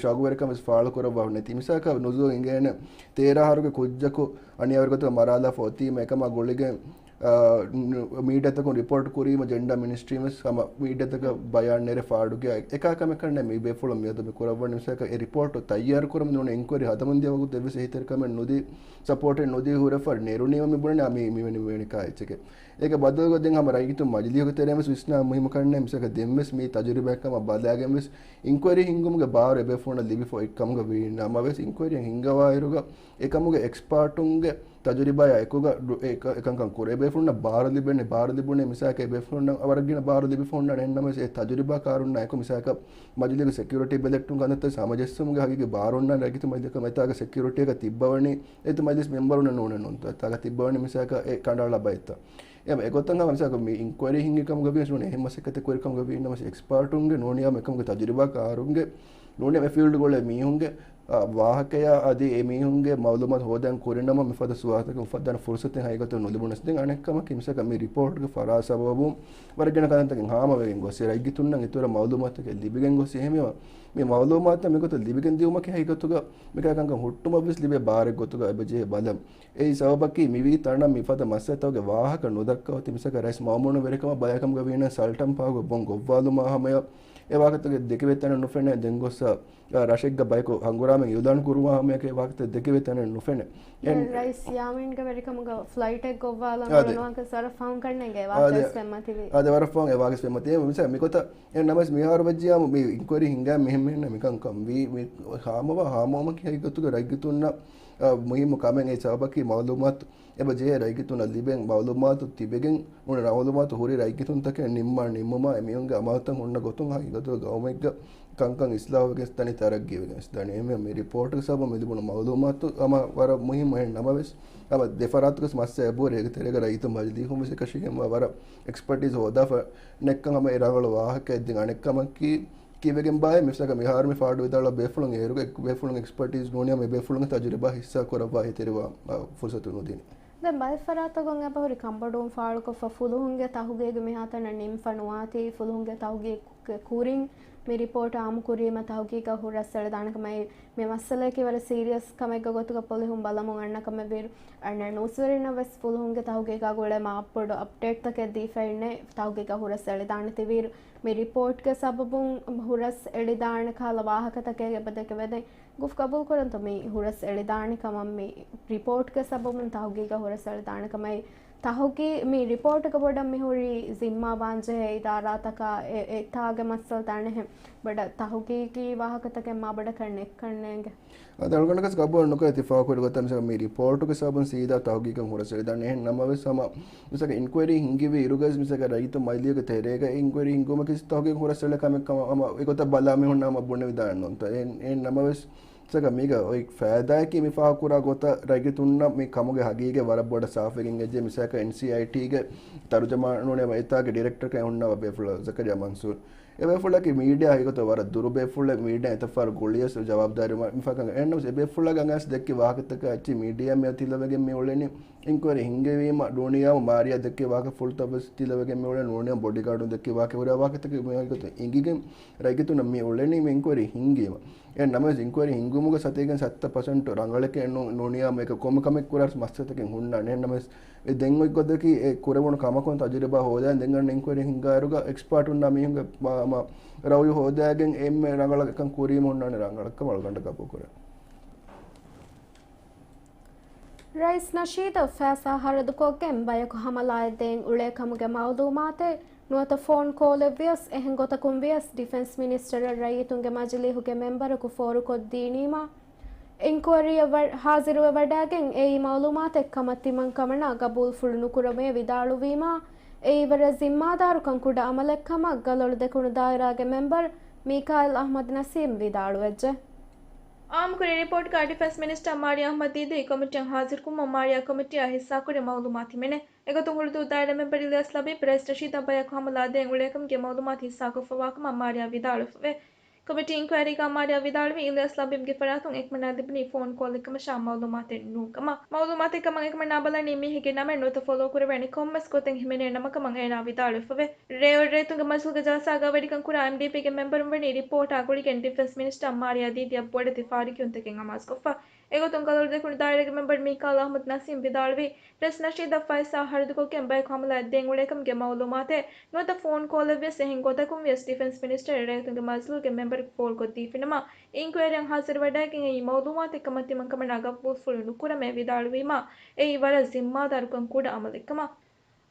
ޝައުގުވެރިކަން ވެސް ފާޅުކުރައްވާ ނެތި. މިސާލަކަށް ނުޒޫލް އިނގޭނެ ތޭރަ އަހަރުގެ ކުއްޖަކު އަނިޔާވެރި ގޮތަކަށް މަރާލާފަ އޮތީމަ އެކަމާ ގުޅިގެން، އާ، ނު-، މީޑިއާތަކުން ރިޕޯޓް ކުރީމަ ޖެންޑާ މިނިސްޓްރީން ވެސް ހަމަ މީޑިއާތަކަށް ބަޔާން ނެރެ ފާޑުގެ އެކާ ކަމެއް ކަންނޭ މި ބޭފުޅުން މިއަދު މި ކުރައްވަނީ. މިސާލަކަށް އެ ރިޕޯޓު ތައްޔާރު ކުރަމުން ނޫނީ އިންކުއަރީ ހަދަމުން ދިޔަ ވަގުތު އެއްވެސް އެހީތެރިކަމެއް ނުދީ، ސަޕޯޓެއް ނުދީ ހުރެފަ ނެރުނީމަ މި ބުނަނީ މި، މިވެނި، މިވެނި ކާ އެއްޗެކޭ. އޭގެ ބަދަލުގަ ދެން ހަމަ ރައްޔިތުން މަޖިލީހުގެ ތެރެއިން ވެސް ވިސްނާ މުހިއްމު ކަންނޭ. މިސާލަކަށް ދެން ވެސް މި ތަޖުރިބާ ކަމަށް ބަލާގެން ވެސް އިންކުއަރީ ހިންގުމުގެ ބާރު އެބޭފުޅުންނަށް ލިބިފަ އޮތް ކަމުގަ ވީ ނަމަވެސް، އިންކުއަރީ ހިންގަވާއިރުގަ އެކަމުގެ އެކްސްޕާޓުންގެ ތަޖުރިބާއާ އެކުގަ ޑު-، އެ ކަ-، އެކަންކަން ކުރޭ. އެބޭފުޅުންނަށް ބާރު ލިބެނީ، ބާރު ލިބުނީ މިސާލަކަށް އެބޭފުޅުންނަށް ވަރަށް ގިނަ ބާރު ލިބިފަ އޮންނާނެ. އެހެން ނަމަވެސް އެ ތަޖުރިބާ ކާރުންނާ އެކު މިސާލަކަށް މަޖިލީހުގެ ސެކިއުރިޓީ ބެލެއްޓުން ކަންތައްތައް ހަމަޖެއްސުމުގެ ހަގީގީ ބާރު އޮންނާނެ ރައްޔިތު މަޖިލީހަކަށް. އެތާގަ ސެކިއުރިޓީއަކަށް ތިއްބަވަނީ އެތި މަޖިލިސް މެމްބަރުންނެއް ނޫނެއް ނޫންތޯ. އެތާގަ ތިއްބަވަނީ މިސާލަކަށް އެ ކަނޑައަޅާ ބައެއްތަ. އެ އެގޮތަށް ހަމަ މިސާލަކަށް މި އިންކުއަރީ ހިންގި ކަމުގަ ވީނަމަސް ނޫނީ އެހެން މަސައްކަތެއް ކުރި ކަމުގަ ވީނަމަސް އެކްސްޕާޓުންގެ ނޫނިޔާ އެކަމުގެ ތަޖުރިބާ ކާރުންގެ ނޫނީ އެ ފީލްޑް ގުޅޭ މީހުންގެ، އާ، ވާހަކަޔާ އަދި އެ މީހުންގެ މައުލޫމާތު ހޯދަން ކުރިނަމަ މިފަދަ ސުވާލުތަކެއް އުފައްދާނެ ފުރުސަތެއް ހަގީގަތުން ނުލިބުނަސް. ދެން އަނެއްކަމަކީ މިސާލަކަށް މި ރިޕޯޓްގެ ފަރާ ސަބަބުން ވަރަށް ގިނަ ކަންތައްތަކެއް ހާމަވެގެން ގޮސް ރައްޔިތުންނަށް އިތުރަށް މައުލޫމާތުތަކެއް ލިބިގެން ގޮސް އެހެންވީމަ މި މައުލޫމާތުތައް މިގޮތަށް ލިބިގެން ދިއުމަކީ ހަގީގަތުގަ މިކަހަލަ ކަންކަން ހުއްޓުމަށްވެސް ލިބޭ ބާރެއް ގޮތުގަ އެބަޖެހޭ ބަލަން. އެއީ ސަބަބަކީ މިވީ ތަނަށް މިފަދަ މައްސަލަތަކުގެ ވާހަކަ ނުދައްކާ އޮތީ މިސާލަކަށް ރައީސް މައުމޫނު ވެރިކަމަށް ބަލާ ކަމުގަ ވީނަމަ ސަލްޓަން ޕާކުގަ ބޮން ގޮއްވާލުމާ ހަމަޔަށް އެ ވާހަކަތަކެއް ދެކެވޭ ތަނެއް ނުފެނޭ. ދެން ގޮއްސަ ރަށެއްގަ ބަޔަކު ހަނގުރާމައެއް އިއުލާން ކުރުވާ ހަމަޔަކަށް ވާހަކަތައް ދެކެވޭ ތަނެއް ނުފެނޭ. އެ ރައީސް ޔާމީންގެ ވެރިކަމުގަ ފްލައިޓެއް ގޮއްވާލަން އާދެ. ވަރަށް ފަހުން ކަންނޭނގެ ވާހަކަ އާދެ. ވެސް ފެންމަތިވި. އާދެ، ވަރަށް ފަހުން އެ ވާހަކަ ވެސް ފެންމަތިވި. މިސާ މިގޮތަށް އެ ނަމަވެސް މިހާރު ވެއްޖިޔާމު މި އިންކުއަރީ ހިންގާ މިހެން މިހެން މިކަންކަން ވީ، މި ހާމަވާ ހާމަވުމަކީ ހަގީގަތުގަ ރައްޔިތުންނަށް، އާ، މުހިއްމު ކަމެއް. އެ ސަބަބަކީ މައުލޫމާތު އެބަ ޖެހޭ ރައްޔިތުންނަށް ލިބެން މައުލޫމާތު ތިބެގެން ނޫނީ މައުލޫމާތު ހުރި ރައްޔިތުންތަކެއް ނިންމާ ނިންމުމާ އެމީހުންގެ އަމަލުތައް ހުންނަ ގޮތުން ހަގީގަތުގަ ގައުމެއްގަ ކަންކަން އިސްލާހުވެގެން ދާނީ، ތަރައްގީވެގެން ދާނީ. އެހެންވެ މި ރިޕޯޓުގެ ސަބަބުން މި ލިބުނު މައުލޫމާތު ހަމަ ވަރަށް މުހިއްމު. އެހެން ނަމަވެސް ހަމަ ދެފަރާތުގަސް މައްސަލަ އެބަހުރި އޭގެ ތެރޭގަ ރައްޔިތު މަޖިލީހުން ވެސް އެކަށީގެންވާ ވަރަށް އެކްސްޕަޓީސް ހޯދާފަ ނެއްކަން ހަމަ އެ ރަނގަޅު ވާހަކައެއް. ދެން އަނެއްކަމަކީ ކީއްވެގެން ބާއޭ މިސާލަކަށް މިހާރު މި ފާޑު ވިދާޅުވާ ބޭފުޅުން އޭރުގެ ބޭފުޅުން އެކްސްޕަޓީސް ނޫނިޔާ މި ބޭފުޅުންގެ ތަޖުރިބާ ހިއްސާ ކުރައްވާ އެހީތެރިވާ، އަ، ފުރުސަތު ނުދިނީ. ދެން ބައެއް ފަރާތަކުން އެބަހުރި ކަންބޮޑުވުން ފާޅުކޮށްފަ ފުލުހުންގެ ތަހުގީގު މިހާތަނަށް ނިންފަ ނުވާތީ، ފުލުހުންގެ ތަހުގީގުގެ ކުރިން މި ރިޕޯޓް އާއްމުކުރީމަ ތަހުގީގަށް ހުރަސް އެޅިދާނެ ކަމަށް. މި މައްސަލައަކީ ވަރަށް ސީރިއަސް ކަމެއްގެ ގޮތުގަ ޕޮލިހުން ބަލަމުން އަންނަ ކަމެއް ވީއިރު، އަންނަ ނޫސްވެރިންނަށް ވެސް ފުލުހުންގެ ތަހުގީގާ ގުޅޭ މާބޮޑު އަޕްޑޭޓްތަކެއް ދީފައިންނޭ ތަހުގީގަށް ހުރަސް އެޅިދާނެތީވީއިރު، މި ރިޕޯޓްގެ ސަބަބުން ހުރަސް އެޅިދާނެ ކަހަލަ ވާހަކަތަކެއް އެބަ ދެކެވޭ. ދެން ގުފްތު ގަބޫލުކުރަންތޯ މި ހުރަސް އެޅިދާނެ ކަމަށް، މި ރިޕޯޓްގެ ސަބަބުން ތަހުގީގަށް ހުރަސް އެޅިދާނެ ކަމަށް؟ ތަހުގީ މި ރިޕޯޓުގަ ބޮޑަށް މިހުރީ ޒިންމާ ބާންޖެހޭ އިދާރާތަކާ އެ، އެތާގެ މައްސަލަތައް އަނެއްހެން ބޮޑަށް ތަހުގީގީ ވާހަކަތަކެއް މާބޮޑަކަށް ނެއްކަންނޭނގެ. އަދި އަޅުގަނޑަކަސް ގަބޫލު ނުކުރޭ ތި ފާހަގަކުރި ގޮތަށް މިސަކަ މި ރިޕޯޓުގެ ސަބަބުން ސީދާ ތަހުގީގަށް ހުރަސް އެޅިދާނެ. އެހެން ނަމަވެސް ހަމަ މިސަކަ އިންކުއަރީ ހިންގިވި އިރުގަސް މިސަކަ ރައްޔިތު މަޖިލީގެ ތެރޭގަ އިންކުއަރީ ހިންގުމަކީ ތަހުގީގަށް ހުރަސް އެޅޭ ކަމެއް ކަމަށް ހަމަ އެގޮތަށް ބަލާ މީހުންނަށް ހަމަ ބުނެވިދާނެ ނޫންތަ؟ އެހެން، އެހެން ނަމަވެސް މިސަކަ މީގަ އޮތް ފައިދާއަކީ މި ފާހަގަކުރާ ގޮތަށް ރައްޔިތުންނަށް މި ކަމުގެ ހަގީގަތް ވަރަށް ބޮޑަށް ސާފުވެގެން އެއްޖެ. މިސާލަކަށް އެންސީއައިޓީގެ ތަރުޖަމާނުން އެ އެތާގެ ޑިރެކްޓަރަކަށް ހުންނަވާ ބޭފުޅާ ޒަކަރިޔާ މަންސޫރު. އެބޭފުޅަކީ މީޑިއާ ހަގީގަތަށް ވަރަށް ދުރު ބޭފުޅެއް، މީޑިއާ އެތައް ފަހަރު ގުޅިޔަސް ޖަވާބުދާރީ މަ-، މި ފަކަން އެހެންނަމަސް އެބޭފުޅާގެ އަނގައަސް ދެއްކި ވާހަކަތަކާ އެއްޗެއް މީޑިއާ މިއަށް ތިލަވެގެން މި އުޅެނީ. އިންކުއަރީ ހިންގެވީމަ ނޫނިޔާމު މާރިޔާ ދެއްކި ވާހަކަ ފުޅުތައް ވެސް ތިލަވެގެން މި އުޅެނީ. ނޫނިޔާމު ބޮޑީގާޑުން ދެއްކި ވާހަކަ ހުރިހާ ވާހަކަތަކެއް މި ހަގީގަތަށް އިނގިގެން ރައްޔިތުންނަށް މި އުޅެނީ މި އިންކުއަރީ ހިންގީމަ. އެހެން ނަމަވެސް އިންކުއަރީ ހިންގުމުގެ ސަތޭކަ ސައްތަ ޕަސެންޓު ރަނގަޅެކޭ ނޫ-، ނޫނިޔާމު އެކަ ކޮންމެ ކަމެއް ކުރާސް މައްސަލަތަކެއް ހުންނާނެ. އެހެން ނަމަވެސް އެ ދެން އޮތް ގޮތަކީ އެ ކުރެވުނު ކަމަކުން ތަޖުރިބާ ހޯދާ ދެން އަންނަ އިންކުއަރީ ހިންގާއިރުގަ އެކްސްޕާޓުންނާ މީހުންގެ މަ-، މަ-، ރައުޔު ހޯދާގެން އެންމެ ރަނގަޅަށް އެކަން ކުރީމަ ހުންނާނެ ރަނގަޅަށް ކަމަށް އަޅުގަނޑަށް ގަބޫލު ކުރޭ. ރައީސް ނަޝީދަށް ފައިސާ ހަރަދުކޮށްގެން ބަޔަކު ހަމަލާއެއް ދޭން އުޅޭ ކަމުގެ މައުލޫމާތެއް ނުވަތަ ފޯން ކޯލެއްވިޔަސް އެހެން ގޮތަކުން ވިޔަސް ޑިފެންސް މިނިސްޓަރަށް ރައްޔިތުންގެ މަޖިލީހުގެ މެމްބަރަކު ފޯރުކޮށްދީނީމާ، އިންކުއަރީއަށް ވަ-، ހާޒިރުވެވަޑައިގެން އެއީ މައުލޫމާތެއް ކަމަށް ތިމަން ކަމަނާ ގަބޫލުފުޅު ނުކުރަމޭ ވިދާޅުވީމާ، އެއީ ވަރަށް ޒިންމާދާރުކަން ކުޑަ އަމަލެއް ކަމަށް ގަލޮޅު ދެކުނު ދާއިރާގެ މެމްބަރު މީކާއިލް އަޙްމަދު ނަސީމް ވިދާޅުވެއްޖެ. އާއްމުކުރި ރިޕޯޓްގަ ޑިފެންސް މިނިސްޓަރ މާރިޔާ އަޙްމަދު ދީދީ ކޮމިޓީއަށް ހާޒިރުކުރުމުން މާރިޔާ ކޮމިޓީއާ ހިއްސާކުރި މައުލޫމާތު ހިމެނޭ. އެގޮތުން ހުޅުދޫ ދާއިރާ މެމްބަރު އިލްޔާސް ލަބީބް ރައީސް ނަޝީދަށް ބަޔަކު ހަމަލާ ދޭން އުޅޭކަމުގެ މައުލޫމާތު ހިއްސާކޮށްފަވާކަމަށް މާރިޔާ ވިދާޅުވެފަވޭ. ކޮމިޓީ އިންކުއަރީގަ މާރިޔާ ވިދާޅުވީ އިލްޔާސް ލަބީބްގެ ފަރާތުން އެކަމަނާ ލިބުނީ ފޯން ކޯލެއްކަމަށާ މައުލޫމާތެއް ނޫންކަމަށް. މައުލޫމާތެއް ކަމަށް އެކަމަނާ ބަލަނީ މީހެއްގެ ނަމެއް ނުވަތަ ފޮލޯ ކުރެވޭނެ ކޮންމެސް ގޮތެއް ހިމެނޭ ނަމަކަމަށް އޭނާ ވިދާޅުވެފަވޭ. ރޭވޮޑިރޭތުންގެ މަޖިލީހުގެ ޖަލްސާގަ ވެރިކަން ކުރާ އެމްޑީޕީގެ މެމްބަރުން ވަނީ ރިޕޯޓާ ގުޅިގެން ޑިފެންސް މިނިސްޓަރ މާރިޔާ ދީދީއަށް ބޮޑެތި ފާރިގެއުންތަކެއް އަމާޒުކޮށްފަ. އެގޮތުން ގަލޮޅު ދެކުނު ދާއިރާގެ މެމްބަރު މީކާލް އަޙްމަދު ނަސީމް ވިދާޅުވީ، ރައީސް ނަޝީދަށް ފައިސާ ހަރަދުކޮށްގެން ބަޔަކު ހަމަލާއެއް ދޭން އުޅޭކަމުގެ މައުލޫމާތެއް ނުވަތަ ފޯން ކޯލެއްވިޔަސް އެހެން ގޮތަކުން ވިޔަސް ޑިފެންސް މިނިސްޓަރ ރައްޔިތުންގެ މަޖިލީހުގެ މެމްބަރަކު ފޯރުކޮށްދީފިނަމަ، އިންކުއަރީއަށް ހާޒިރުވަޑައިގެން އެއީ މައުލޫމާތެއް ކަމަށް ތިމަން ކަމަނާ ގަބޫލުފުޅު ނުކުރަމޭ ވިދާޅުވީމާ، އެއީ ވަރަށް ޒިންމާދާރުކަން ކުޑަ އަމަލެއްކަމަށް.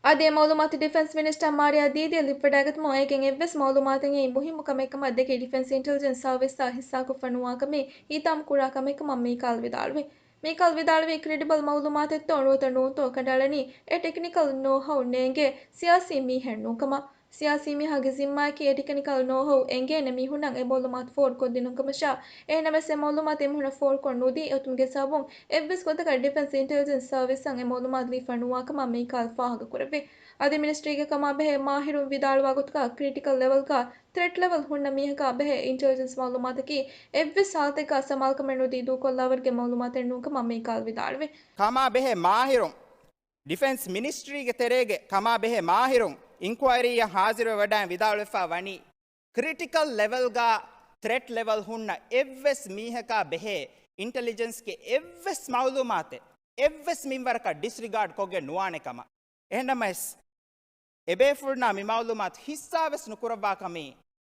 އަދި އެ މައުލޫމާތު ޑިފެންސް މިނިސްޓަރ މާރިޔާ ދީދީއަށް ލިބިވަޑައިގަތުމުން އޭގެން އެއްވެސް މައުލޫމާތެއް އެއީ މުހިއްމު ކަމެއް ކަމަށް ދެކެ ޑިފެންސް އިންޓެލިޖެންސް ސާވިސްއާ ހިއްސާކޮށްފަ ނުވާކަމީ ހިތާމަ ކުރާ ކަމެއް ކަމަށް މީކާލް ވިދާޅުވި. މީކާލް ވިދާޅުވީ ކްރެޑިބަލް މައުލޫމާތެއްތޯ ނުވަތަ ނޫންތޯ ކަނޑައަޅަނީ އެ ޓެކްނިކަލް ނޯހައު ނޭނގޭ ސިޔާސީ މީހެއް ނޫންކަމަށް. ސިޔާސީ މީހާގެ ޒިންމާއަކީ އެ ޓެކްނިކަލް ނޯހައު އެނގޭނެ މީހުންނަށް އެ މައުލޫމާތު ފޯރުކޮށްދިނުން ކަމަށާ، އެހެންނަމަވެސް އެ މައުލޫމާތު އެމީހުނަށް ފޯރުކޮށް ނުދީ އޮތުމުގެ ސަބަބުން އެއްވެސް ގޮތަކަށް ޑިފެންސް އިންޓެލިޖެންސް ސާވިސްއަށް އެ މައުލޫމާތު ލިބިފަ ނުވާކަމަށް މީކާލް ފާހަގަކުރެއްވި. އަދި މިނިސްޓްރީގެ ކަމާބެހޭ މާހިރުން ވިދާޅުވާ ގޮތުގަ ކްރިޓިކަލް ލެވެލްގަ ތްރެޓް ލެވެލް ހުންނަ މީހަކާ ބެހޭ އިންޓެލިޖެންސް މައުލޫމާތަކީ އެއްވެސް ހާލަތެއްގަ ސަމާލުކަމެއް ނުދީ ދޫކޮށްލާވަރުގެ މައުލޫމާތެއް ނޫންކަމަށް މީކާލް ވިދާޅުވި. ކަމާބެހޭ މާހިރުން، ޑިފެންސް މިނިސްޓްރީގެ ތެރޭގެ ކަމާބެހޭ މާހިރުން އިންކުއަރީއަށް ހާޒިރުވެވަޑައި ވިދާޅުވެފަ ވަނީ، ކްރިޓިކަލް ލެވެލްގަ ތްރެޓް ލެވެލް ހުންނަ އެއްވެސް މީހަކާ ބެހޭ އިންޓެލިޖެންސްގެ އެއްވެސް މައުލޫމާތެއް އެއްވެސް މިންވަރަކަށް ޑިސްރިގާޑް ކޮށްގެން ނުވާނެ ކަމަށް. އެހެންނަމަވެސް، އެބޭފުޅުންނާ މި މައުލޫމާތު ހިއްސާވެސް ނުކުރައްވާ ކަމީ،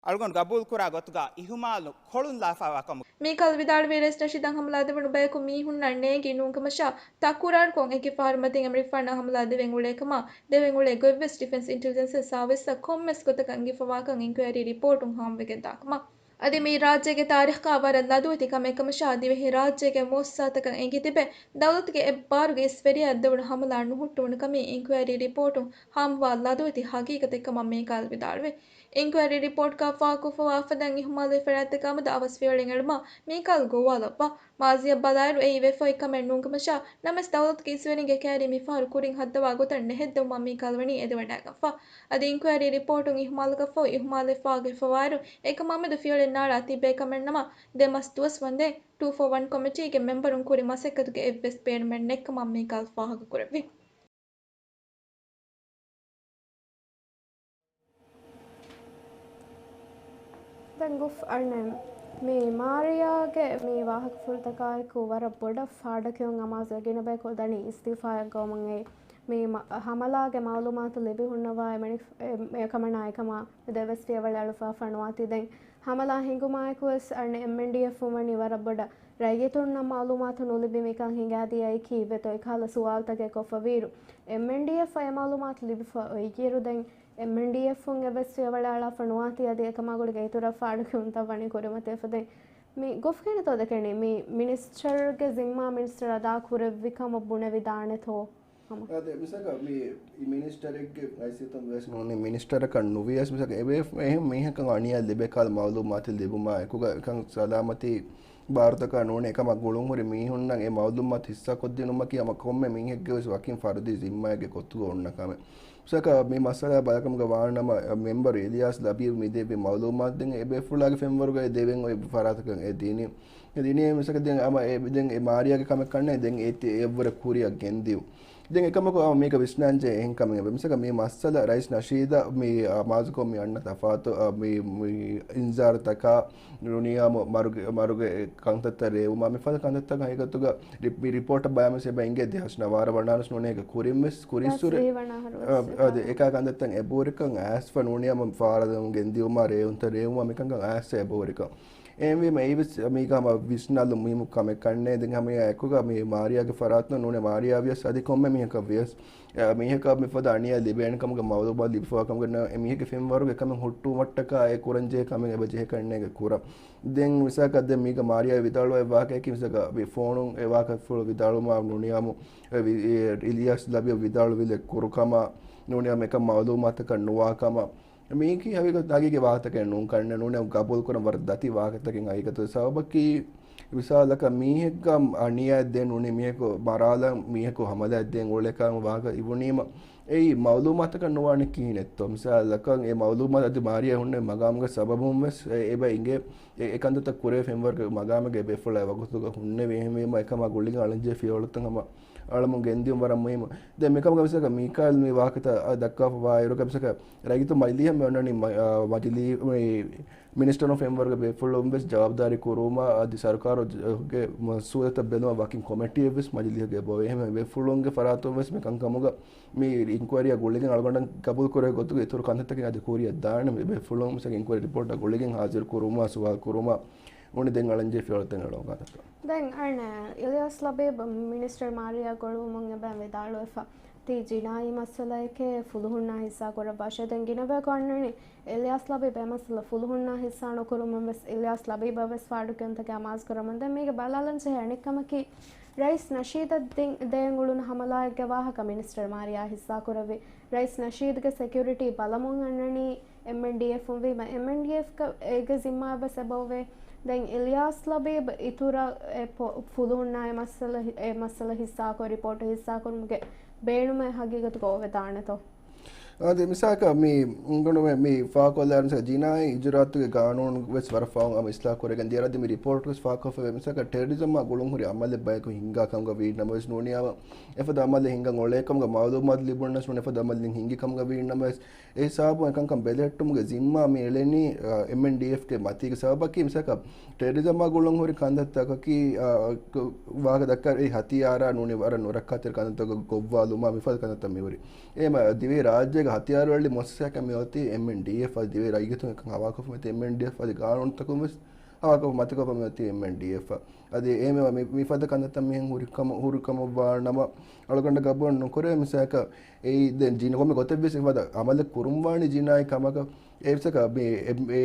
އަޅުގަނޑު ގަބޫލުކުރާ ގޮތުގަ އިހުމާލު ކޮޅުންލާފައިވާ ކަމުގަ. މީކާލް ވިދާޅުވީ، ރައީސް ނަޝީދަށް ހަމަލާ ދެވުނު ބަޔަކު މީހުންނަށް ނޭނގި ނޫންކަމަށާ، ތަކުރާރުކޮށް އެކި ފަހަރު މަތިން އެމަނިކުފާނަށް ހަމަލާ ދެވެން އުޅޭކަމާ، ދެވެން އުޅޭ ގޮތްވެސް ޑިފެންސް އިންޓެލިޖެންސް ސާވިސްއަށް ކޮންމެސް ގޮތަކަށް އިނގިފަވާކަން އިންކުއަރީ ރިޕޯޓުން ހާމަވެގެން ދާކަމަށް. އަދި މިއީ ރާއްޖޭގެ ތާރީޚްގަ ވަރަށް ލަދުވެތި ކަމެއް ކަމަށާ، ދިވެހި ރާއްޖޭގެ މުއައްސަސާތަކަށް އެނގި ތިބެ، ދައުލަތުގެ އެއްބާރުގެ އިސްވެރިޔާއަށް ދެވުނު ހަމަލާ ނުހުއްޓުވުނު ކަމީ އިންކުއަރީ ރިޕޯޓުން ހާމަވާ ލަދުވެތި ހަގީގަތެއް ކަމަށް މީކާލް ވިދާޅުވި. އިންކުއަރީ ރިޕޯޓްގަ ފާހަގަކޮށްފަވާ އަފަދައިން އިހުމާލުވި ފަރާތްތަކާމެދު އަވަސް ފިޔަވަޅެއް އެޅުމަށް މީކާލް ގޮވާލައްވާ. މާޒީއަށް ބަލާއިރު އެއީ ވެފަ އޮތް ކަމެއް ނޫންކަމަށާ، ނަމަވެސް ދައުލަތުގެ އިސްވެރިންގެ ކައިރީ މިފަހަރު ކުރިން ހައްދަވާ ގޮތަށް ނެހެއްދެވުމަށް މީކާލް ވަނީ އެދިވަޑައިގަންފަ. އަދި އިންކުއަރީ ރިޕޯޓުން އިހުމާލުކޮށްފަހު އިހުމާލެއް ފާހަގަވެފަވާއިރު، އެކަމާމެދު ފިޔަވަޅެއް ނާޅާ ތިބޭ ކަމެއް ނަމަ، ދެ މަސް ދުވަސް ވަންދެން ޓޫ ފޯ ވަން ކޮމިޓީގެ މެމްބަރުން ކުރި މަސައްކަތުގެ އެއްވެސް ބޭނުމެއް ނެތްކަމަށް މީކާލް ފާހަގަކުރެއްވި. ދެން ގުފް އަޅުނެ މި މާރިޔާގެ މި ވާހަކަފުޅުތަކާއެކު ވަރަށް ބޮޑަށް ފާޑަކެއުން އަމާޒުވެ ގިނަ ބަޔަކު ދަނީ އިސްތިއުފާއަށް ގައުމުން އެ މި މަ-، ހަމަލާގެ މައުލޫމާތު ލިބި ހުންނަވާ އެމަނި-، އެ-، އެކަމަނާ އެކަމާ ދެވެސް ފިޔަވަޅި އަޅުފާފަ ނުވާތީ. ދެން ހަމަލާ ހިނގުމާއެކުވެސް އަންނަ އެމްއެންޑީއެފް ވަނީ ވަރަށް ބޮޑަށް ރައްޔިތުންނަށް މައުލޫމާތު ނުލިބި މިކަން ހިނގާދިޔައީ ކީއްވެތޯ އެކަހަލަ ސުވާލުތަކެއް ކޮށްފަ ވީއިރު، އެމްއެންޑީއެފް އަށް އެ މައުލޫމާތު ލިބިފަ އޮތްއިރު ދެން އެމްއެންޑީއެފް އުން އެއްވެސް ފިޔަވަޅެއް އަޅާފަ ނުވާތީ އަދި އެކަމާ ގުޅިގެން އިތުރަށް ފާޑުކިޔުންތައް ވަނީ ކުރިމަތިވެފަ. ދެން މި ގޮފް ކިހިނެއްތޯ ދެކެނީ؟ މި މިނިސްޓަރގެ ޒިންމާ މިނިސްޓަރ އަދާ ކުރެއްވި ކަމަށް ބުނެވިދާނެތޯ؟ ހަމަ. އާދެ، މިސާލަކަށް މި މިނިސްޓަރެއްގެ ހައިސިއްޔަތުން ވެސް ނޫނީ މިނިސްޓަރަކަށް ނުވިޔަސް މިސާލަކަށް އެބޭ އެހެން މީހަކަށް އަނިޔާ ލިބޭ ކަހަލަ މައުލޫމާތެއް ލިބުމާ އެކުގަ އެކަން ސަލާމަތީ ބާރުތަކާ ނޫނީ އެކަމަށް ގުޅުންހުރި މީހުންނަށް އެ މައުލޫމާތު ހިއްސާކޮށްދިނުމަކީ ހަމަ ކޮންމެ މީހެއްގެ ވެސް ވަކިން ފަރުދީ ޒިންމާއެއްގެ ގޮތުގަ އޮންނަ ކަމެއް. މިސާލަކަށް މި މައްސަލައާ ބަލަކަމުގަ ވާނަމަ، އަ، މެމްބަރު އިލްޔާސް ލަބީބް މި ދެއްވި މައުލޫމާތު ދެން އެބޭފުޅާގެ ފެންވަރުގައި ދެވެން އޮތް ފަރާތަކަށް އެ ދިނީ. އެ ދިނީ މިސާލަކަށް ދެން އަމަ އެ، ދެން އެ މާރިޔާގެ ކަމެއް ކަންނޭ ދެން އޭތި އެއަށްވުރެ ކުރިއަށް ގެންދިޔު. ދެން އެކަމަކު އަމަ މީގަ ވިސްނާންޖެހޭ އެހެން ކަމެއް އެބަ. މިސާލަކަށް މި މައްސަލަ ރައީސް ނަޝީދަށް މި، އަ، މާޒުކޮށް މި އަންނަ ތަފާތު، އަ، މި، މި އިންޒާރުތަކާ ނޫނީ އަމަ މަރުގެ، މަރުގެ ކަންތައްތައް ރޭވުމާ މިފަދަ ކަންތައްތަކާ ހަގީގަތުގަ ރި-، މި ރިޕޯޓަށް ބަޔާންވެސް އެބަ އިނގޭ ދެހާސް ނަވާރަ ވަނާނަސް ނޫނޭ އޭގެ ކުރިންވެސް ކުރިއްސުރެ. ދާސް ވިހި ވަނަ އަހަރު ވެސް އަ، އެކާ. އަދި އެކާ ކަންތައްތައް އެބަހުރިކަން އައިސްފަ ނޫނީ އަމަ ފާރަލަމުން ގެންދިޔުމާ ރޭވުންތައް ރޭވުމާ މިކަންކަން އައިސް އެބަހުރިކަން. އެހެންވީމަ އެއީވެސް މީގަ ހަމަ ވިސްނާލުން މުހިއްމު ކަމެއް ކަންނޭ. ދެން ހަމަ އެކުގަ މި މާރިޔާގެ ފަރާތުން ނޫނޭ މާރިޔާ ވިޔަސް އަދި ކޮންމެ މީހަކަށް ވިޔަސް، އެ، މީހަކަށް މިފަދަ އަނިޔާ ލިބޭނެ ކަމުގެ މައުލޫމާތު ލިބިފައިވާ ކަމުގަ ނަ-، އެ މީހެއްގެ ފެންވަރުގެ ކަމެއް ހުއްޓުވުމަށްޓަކާ އެ ކުރަންޖެހޭ ކަމެއް އެބަ ޖެހޭ ކަންނޭގެ ކުރަން. ދެން މިސާލަކަށް ދެން މީގަ މާރިޔާ ވިދާޅުވާ ވާހަކައަކީ މިސާލަކަށް މި ފޯނުން އެ ވާހަކަފުޅު ވިދާޅުވުމާ ނޫނީ އަމަ އެ ވި-، އެ އިލްޔާސް ލަބީބް ވިދާޅުވިލެއް ކުރު ކަމަށް ނޫނީ އަމަ އެކަން މައުލޫމާތަކަށް ނުވާ ކަމަށް. މީކީ ހަގީގަތު ހަގީގީ ވާހަކަތަކެއް ނޫން ކަންނޭ. ނޫނީ ގަބޫލުކުރަން ވަރަށް ދަތި ވާހަކަތަކެއް ހަގީގަތު. ސަބަބަކީ މިސާލަކަށް މީހެއްގަ އަނިޔާއެއް ދޭން ނޫނީ މީހަކު މަރާލަން މީހަކު ހަމަލާއެއް ދޭން އުޅޭ ކަމަށް ވާހަކަ އިވުނީމަ އެއީ މައުލޫމާތަކަށް ނުވާނެ ކިހިނެއްތޯ؟ މިސާލަކަށް އެ މައުލޫމާތު އަދި މާރިޔާ ހުންނެވި މަގާމުގެ ސަބަބުން ވެސް އެ، އެބަ އިނގޭ އެ، އެ ކަންތައްތައް ކުރެވޭ ފެންވަރުގެ މަގާމެއްގެ އެބޭފުޅާ ވަގުތުގަ ހުންނެވި. އެހެންވީމަ އެކަމާ ގުޅިގެން އަޅަންޖެހޭ ފިޔަވަޅުތައް ހަމަ އަޅަމުން ގެންދިޔުން ވަރަށް މުހިއްމު. ދެން މިކަމުގަ މިސާލަކަށް މީކާއިލް މި ވާހަކަތައް އަ، ދައްކާފަ ވާއިރުގަ މިސާލަކަށް ރައްޔިތު މަޖިލީހަށް މި އޮންނަނީ މަ-، އަ، މަޖިލީ-، މި މިނިސްޓަރުން ފެންވަރުގެ ބޭފުޅުން ވެސް ޖަވާބުދާރީ ކުރުވުމަށް އަދި ސަރުކާރުގެ މަ-، ސޫލަތައް ބެލުމަށް ވަކިން ކޮމިޓީއެއް ވެސް މަޖިލީހަށް އެބައޮވޭ. އެހެންވެ ބޭފުޅުންގެ ފަރާތުން ވެސް މި ކަންކަމުގަ މި އިންކުއަރީއާ ގުޅިގެން އަޅުގަނޑަށް ގަބޫލު ކުރެވޭ ގޮތުގެ އިތުރު ކަންތައްތަކެއް އަދި ކުރިއަށް ދާނެ. މި ބޭފުޅުން މިސާލަކަށް އިންކުއަރީ ރިޕޯޓް ގުޅިގެން ހާޒިރު ކުރުމާ، ސުވާލު ކުރުމާ، ނޫނީ ދެން އަޅަންޖެހޭ ފިޔަވަޅުތައް އެޅުން ކަންތައްތައް. ދެން އަންނަ އިލްޔާސް ލަބީބް މިނިސްޓަރ މާރިޔާ ގުޅުވުމުން އެބައިން ވިދާޅުވެފަ. ތީ ޖިނާއީ މައްސަލައެކޭ ފުލުހުންނާ ހިއްސާ ކުރައްވާށޭ. ދެން ގިނަ ބަޔަކު އަންނަނީ އިލްޔާސް ލަބީބް އެ މައްސަލަ ފުލުހުންނާ ހިއްސާ ނުކުރުމުން ވެސް އިލްޔާސް ލަބީބަށް ވެސް ފާޑުކިޔުންތަކެއް އަމާޒުކުރަމުން. ދެން މީގެ ބަލާލަން ޖެހޭ އަނެއްކަމަކީ، ރައީސް ނަޝީދަށް ދިން، ދޭން އުޅުނު ހަމަލާއެއްގެ ވާހަކަ މިނިސްޓަރ މާރިޔާ ހިއްސާ ކުރެއްވި. ރައީސް ނަޝީދުގެ ސެކިއުރިޓީ ބަލަމުން އަންނަނީ އެމްއެންޑީއެފް ވީމަ، އެމްއެންޑީއެފްގަ އޭގެ ޒިންމާއަށް ވެސް އެބައޮވޭ. ދެން އިލްޔާސް ލަބީބް އިތުރަށް އެ ޕޮ-، ފުލުހުންނާ އެ މައްސަލަ ހި-، އެ މައްސަލަ ހިއްސާކޮށް، ރިޕޯޓު ހިއްސާކުރުމުގެ ބޭނުމެއް ހަގީގަތުގަ އޮވެދާނެތޯ؟ އާދެ، މިސާލަކަށް މި އިނގޮނޑުމެ މި ފާކޮށްލާ މިސާލަކަށް ޖިނާއީ އިޖުރާއަތުގެ ގާނޫނު ވެސް ވަރަށް ފަހުން އަމަ އިސްލާހު ކުރެގެން ދިޔަ އަދި މި ރިޕޯޓް ވެސް ފާކޮށްފައި މިސާލަކަށް ޓެރަރިޒަމާ ގުޅުންހުރި އަމަލެއް ބަޔަކު ހިންގާ ކަމުގަ ވީ ނަމަވެސް ނޫނީ އަމަ އެފަދަ އަމަލެއް ހިންގަން އުޅޭ ކަމުގަ މައުލޫމާތު ލިބުނަސް ނޫން އެފަދަ އަމަލެއް ހިންގި ކަމުގަ ވީ ނަމަވެސް އެ ހިސާބުން އެކަންކަން ބެލެހެއްޓުމުގެ ޒިންމާ މި އެޅެނީ، އަ، އެމްއެންޑީއެފްގެ މަތީގެ ސަބަބަކީ މިސާލަކަށް ޓެރަރިޒަމާ ގުޅުންހުރި ކަންތައްތަކަކީ، އަ، ވާހަކަ ދައްކާ އެ ހަތިޔާރާ ނޫނީ ވަރަށް ނުރައްކާތެރި ކަންތައްތަކަށް ގޮއްވާލުމާ މިފަދަ ކަންތައްތައް މިހުރި. އެހެންވީމަ ދިވެހި ރާއްޖޭގެ ހަތިޔާރު އެޅި މުއައްސަސާއަކަށް މިއޮތީ އެމްއެންޑީއެފް އަދި ދިވެހި ރައްޔިތުން އެކަން ހަވާކޮށްފަ މިއޮތީ އެމްއެންޑީއެފް އަދި ގާނޫނުތަކުން ވެސް ހަވާކޮށްފަ މަތިކޮށްފަ މިއޮތީ އެމްއެންޑީއެފް. އަދި އެހެންވީމަ މި، މިފަދަ ކަންތައްތައް މިހެން ހުރި ކަމަ-، ހުރި ކަމަށްވާ ނަމަ އަޅުގަނޑަށް ގަބޫލު ނުކުރޭ. މިސާލަކަށް އެއީ ދެން ޖިނަ ކޮންމެ ގޮތެއްވެސް އެފަދަ އަމަލެއް ކުރުންވާނީ ޖިނާއީ ކަމަކަށް. އެ މިސާލަކަށް މި އެ، އެ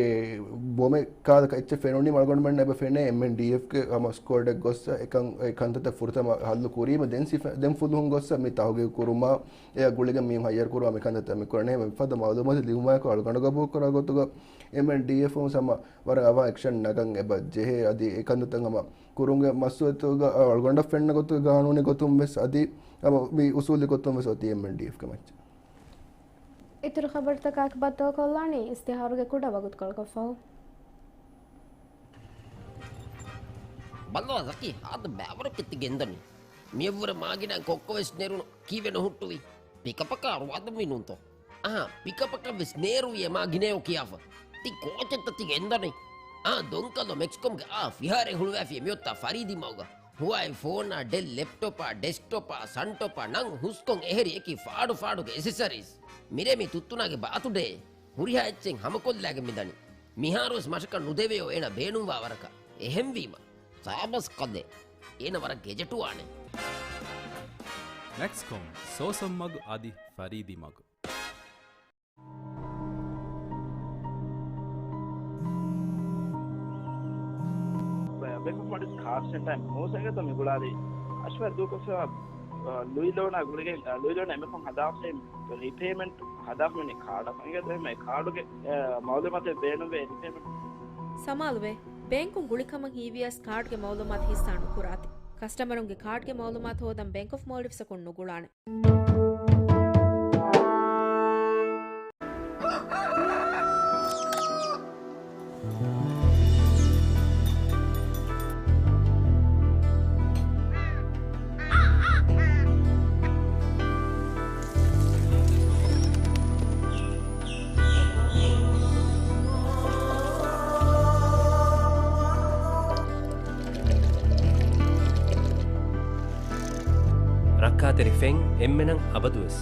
ބޮމެއް ކާލަކަށް އެއްޗެއް ފެނުނީމަ އަޅުގަނޑުމެންނަށް އެބަ ފެނޭ އެމްއެންޑީއެފްގެ ހަމަ ސްކްވާޑެއް ގޮއްސަ އެކަން، އެ ކަންތައްތައް ފުރަތަމަ ހައްލު ކުރީމަ ދެން ސިފަ-، ދެން ފުލުހުން ގޮއްސަ މި ތަހުގީގު ކުރުމާ، އެއާ ގުޅިގެން މީހުން ހައްޔަރު ކުރުމާ މި ކަންތައްތައް މި ކުރަނީ. އެހެންވީމަ މިފަދަ މައުލޫމާތު ލިބުމާއެކު އަޅުގަނޑަށް ގަބޫލު ކުރާ ގޮތުގަ އެމްއެންޑީއެފް ހަމަ ވަރަށް އަވަހަށް އެކްޝަން ނަގަން އެބަ ޖެހޭ. އަދި އެ ކަންތައްތައް ހަމަ ކުރުމުގެ މަސްތުވާތުގަ އަޅުގަނޑަށް ފެންނަ ގޮތުގަ ގާނޫނީ ގޮތުން ވެސް އަދި ހަމަ މި އުސޫލީ ގޮތުން ވެސް އޮތީ އެމްއެންޑީއެފްގެ މައްޗަށް. އިތުރު ޚަބަރުތަކާއެކު ބައްދަލުކޮށްލާނީ އިސްތިހާރުގެ ކުޑަ ވަގުތުކޮޅަކަށްފަހު. ބައްލަވާ ޒަކީ، ހާދަ ބައިވަރަކަށް ތި ގެންދަނީ. މިއަށްވުރެ މާގިނަ ކޮއްކޮވެސް ނެރުނު ކީއްވެ ނުހުއްޓުވީ؟ ޕިކަޕަކަށް އަރުވާދަންވީ ނޫންތޯ؟ އަހާ، ޕިކަޕަކަށްވެސް ނޭރުވި އެ މާގިނަޔޯ ކިޔާފަ. ތި ކޯޗެއްތަ ތި ގެންދަނީ؟ އާ، ދޮންކަލޯ މެކްސްކޮމްގެ އާ ފިހާރައެއް ހުޅުވާފިޔޭ މިއޮތާ ފަރީދީ މަގުގަ. ހުވާއި ފޯނާ، ޑެލް ލެޕްޓޮޕާ، ޑެސްކްޓޮޕާ، ސަންޓޮޕާ ނަން ހުސްކޮށް އެހެރި އެކި ފާޑު ފާޑުގެ އެސެސަރީސް. މިރޭ މި ތުއްތުނާގެ ބާތުޑޭ ހުރިހާ އެއްޗެއް ހަމަކޮށްލާގެން މިދަނީ. މިހާރުވެސް މަށަކަށް ނުދެވެޔޯ އޭނަ ބޭނުންވާ ވަރަކަށް. އެހެންވީމަ، ސާމަސް ކަލޭ އޭނަ ވަރަށް ގެޖެޓުވާނެ. ނެކްސްކޮމް، ސޯސަން މަގު އަދި ފަރީދީ މަގު. ބެންކް އޮފް މޯލްޑިވްސް ކާޑް ސެންޓަރ މޫސަގެތަ މި ގުޅާލީ އަޝްވަރު ދޫކޮށްފައިވާ، އަ، ލުއި ލޯނާ ގުޅިގެން، އަ، ލުއި ލޯނާ އެމެފުން ހަދާފައި ރީޕޭމެންޓް ހަދާފަ މި ކާޑަށް އިނގޭތޯ އެހެން ކާޑުގެ، އަ، މައުލޫމާތެއް ބޭނުންވޭ ރީޕޭމެންޓް. ސަމާލުވޭ، ބޭންކުން ގުޅިކަމަށް ހީވިޔަސް ކާޑްގެ މައުލޫމާތު ހިއްސާ ނުކުރާތި. ކަސްޓަމަރުންގެ ކާޑްގެ މައުލޫމާތު ހޯދަން ބެންކް އޮފް މޯލްޑިވްސަކުން ނުގުޅާނެ. ރައްކާތެރި ފެން އެންމެނަށް އަބަދުވެސް.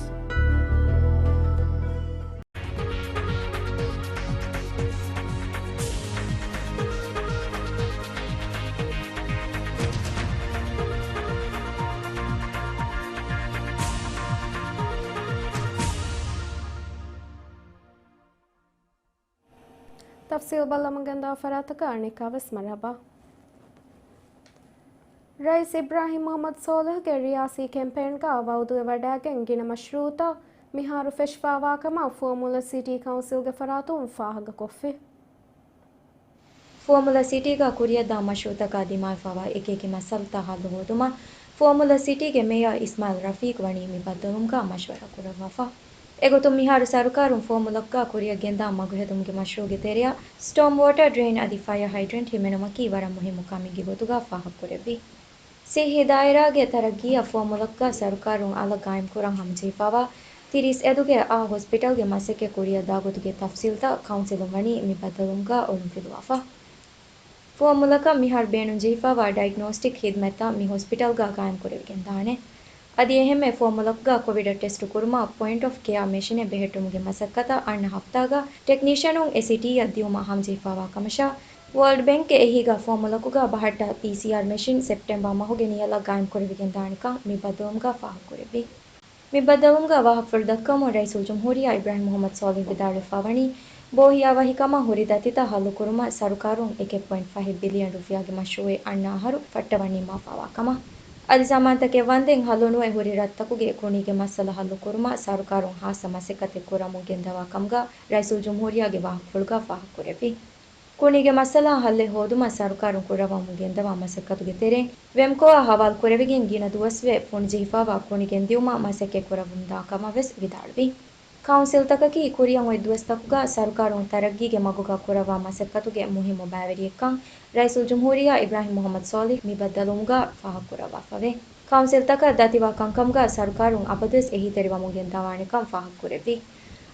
ތަފްސީލް ބައްލަމުން ގެންދަވާ ފަރާތަކަށް އަނެއްކާވެސް މަރުޙަބާ. ރައީސް އިބްރާހިމް މުޙައްމަދު ޞާލިޙުގެ ރިޔާސީ ކެމްޕޭންގަ ވައުދުވެވަޑައިގެން ގިނަ މަޝްރޫޢުތައް މިހާރު ފެށިފައިވާކަމަށް ފުވައްމުލައް ސިޓީ ކައުންސިލްގެ ފަރާތުން ފާހަގަކޮށްފި. ފުވައްމުލައް ސިޓީގަ ކުރިއަށްދާ މަޝްރޫޢުތަކާ ދިމާވެފައިވާ އެކިއެކި މައްސަލަތައް ހައްލު ހޯދުމަށް ފުވައްމުލައް ސިޓީގެ މޭޔަރ އިސްމާޢީލް ރަފީޤް ވަނީ މި ބައްދަލުވުމުގަ މަޝްވަރާ ކުރައްވާފަ. އެގޮތުން މިހާރު ސަރުކާރުން ފުވައްމުލަކުގަ ކުރިއަށް ގެންދާ މަގުހެދުމުގެ މަޝްރޫޢުގެ ތެރެއަށް ސްޓޯމް ވޯޓަރ ޑްރެއިން އަދި ފަޔަރ ހައިޑްރެންޓް ހިމެނުމަކީ ވަރަށް މުހިއްމު ކަމެއްގެ ގޮތުގަ ފާހަގަކުރެއްވި. ސިއްހީ ދާއިރާގެ ތަރައްގީއަށް ފުވައްމުލަކުގަ ސަރުކާރުން އަލަށް ގާއިމްކުރަން ހަމަޖެހިފައިވާ ތިރީސް އެދުގެ އާ ހޮސްޕިޓަލްގެ މަސައްކަތް ކުރިއަށް ދާގޮތުގެ ތަފްސީލްތައް ކައުންސިލުން ވަނީ މި ބައްދަލުވުމުގަ އޮޅުންފިލުވާފަ. ފުވައްމުލަކަށް މިހާރު ބޭނުންޖެހިފައިވާ ޑައިގްނޯސްޓިކް ޚިދުމަތްތައް މި ހޮސްޕިޓަލްގަ ގާއިމްކުރެވިގެންދާނެ. އަދި އެހެންމެ ފުވައްމުލަކުގަ ކޮވިޑަށް ޓެސްޓު ކުރުމަށް ޕޮއިންޓް އޮފް ކެއާ މެޝިނެއް ބެހެއްޓުމުގެ މަސައްކަތަށް އަންނަ ހަފްތާގަ ޓެކްނީޝަނުން އެ ސިޓީއަށް ދިއުމަށް ހަމަޖެހިފައިވާ ކަމަށާ، ވޯލްޑް ބޭންކްގެ އެހީގަ ފުވައްމުލަކުގަ ބަހައްޓާ ޕީސީއާރް މެޝިން ސެޕްޓެމްބަރ މަހުގެ ނިޔަލަށް ގާއިމްކުރެވިގެންދާނެކަން މި ބައްދަލުވުމުގަ ފާހަގަކުރެއްވި. މި ބައްދަލުވުމުގަ ވާހަކަފުޅު ދައްކަމުން ރައީސުލްޖުމްހޫރިއްޔާ އިބްރާހިމް މުޙައްމަދު ޞާލިޙް ވިދާޅުވެފައިވަނީ، ބޯހިޔާވަހިކަމަށް ހުރި ދަތިތައް ހައްލުކުރުމަށް ސަރުކާރުން އެކެއް ޕޮއިންޓް ފަހެއް ބިލިއަން ރުފިޔާގެ މަޝްރޫޢެއް އަންނަ އަހަރު ފައްޓަވަނީ މަ ފަވާ ކަމަށް. އަދި ޒަމާންތަކެއް ވަންދެން ހައްލުނުވެ ހުރި ރަށްތަކުގެ ކުނީގެ މައްސަލަ ހައްލުކުރުމަށް ސަރުކާރުން ހާއްސަ މަސައްކަތެއް ކުރަމުން ގެންދަވާ ކަމުގަ ރައީސުލްޖުމްހޫރިއްޔާގެ ވާހަކަފުޅުގަ ފާހަގަކުރެއްވި. ކުނީގެ މައްސަލައަށް ހައްލެއް ހޯދުމަށް ސަރުކާރުން ކުރައްވަމުން ގެންދަވާ މަސައްކަތުގެ ތެރެއިން ވެމްކޯއާ ހަވާލު ކުރެވިގެން ގިނަ ދުވަސްވެ ފޮނުޖެހިފައިވާ ކުނިގެން ދިއުމަށް މަސައްކަތް ކުރައްވަމުންދާ ކަމަށް ވެސް ވިދާޅުވި. ކައުންސިލްތަކަކީ ކުރިއަށް އޮތް ދުވަސްތަކުގަ ސަރުކާރުން ތަރައްގީގެ މަގުގަ ކުރައްވާ މަސައްކަތުގެ މުހިއްމު ބައިވެރިއެއްކަން ރައީސުލްޖުމްހޫރިއްޔާ އިބްރާހިމް މުޙައްމަދު ޞާލިޙް މި ބައްދަލުވުމުގަ ފާހަގަކުރައްވާފަވޭ. ކައުންސިލްތަކަށް ދަތިވާ ކަންކަމުގަ ސަރުކާރުން އަބަދުވެސް އެހީތެރިވަމުން ގެންދަވާނެކަން ފާހަގަކުރެއްވި.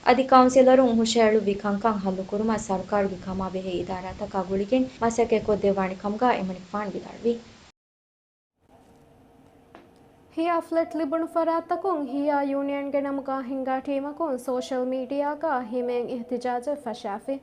އަދި ކައުންސިލަރުން ހުށައެޅުއްވި ކަންކަން ހައްލުކުރުމަށް ސަރުކާރުގެ ކަމާބެހޭ އިދާރާތަކާ ގުޅިގެން މަސައްކަތް ކޮށްދެއްވާނެ ކަމުގަ އެމަނިކުފާނު ވިދާޅުވި. ހިޔާ ފްލެޓް ލިބުނު ފަރާތްތަކުން ހިޔާ ޔޫނިއަންގެ ނަމުގަ ހިންގާ ޓީމަކުން ސޯޝަލް މީޑިއާގަ ހިމޭން އިހްތިޖާޖެއް ފަށާފި.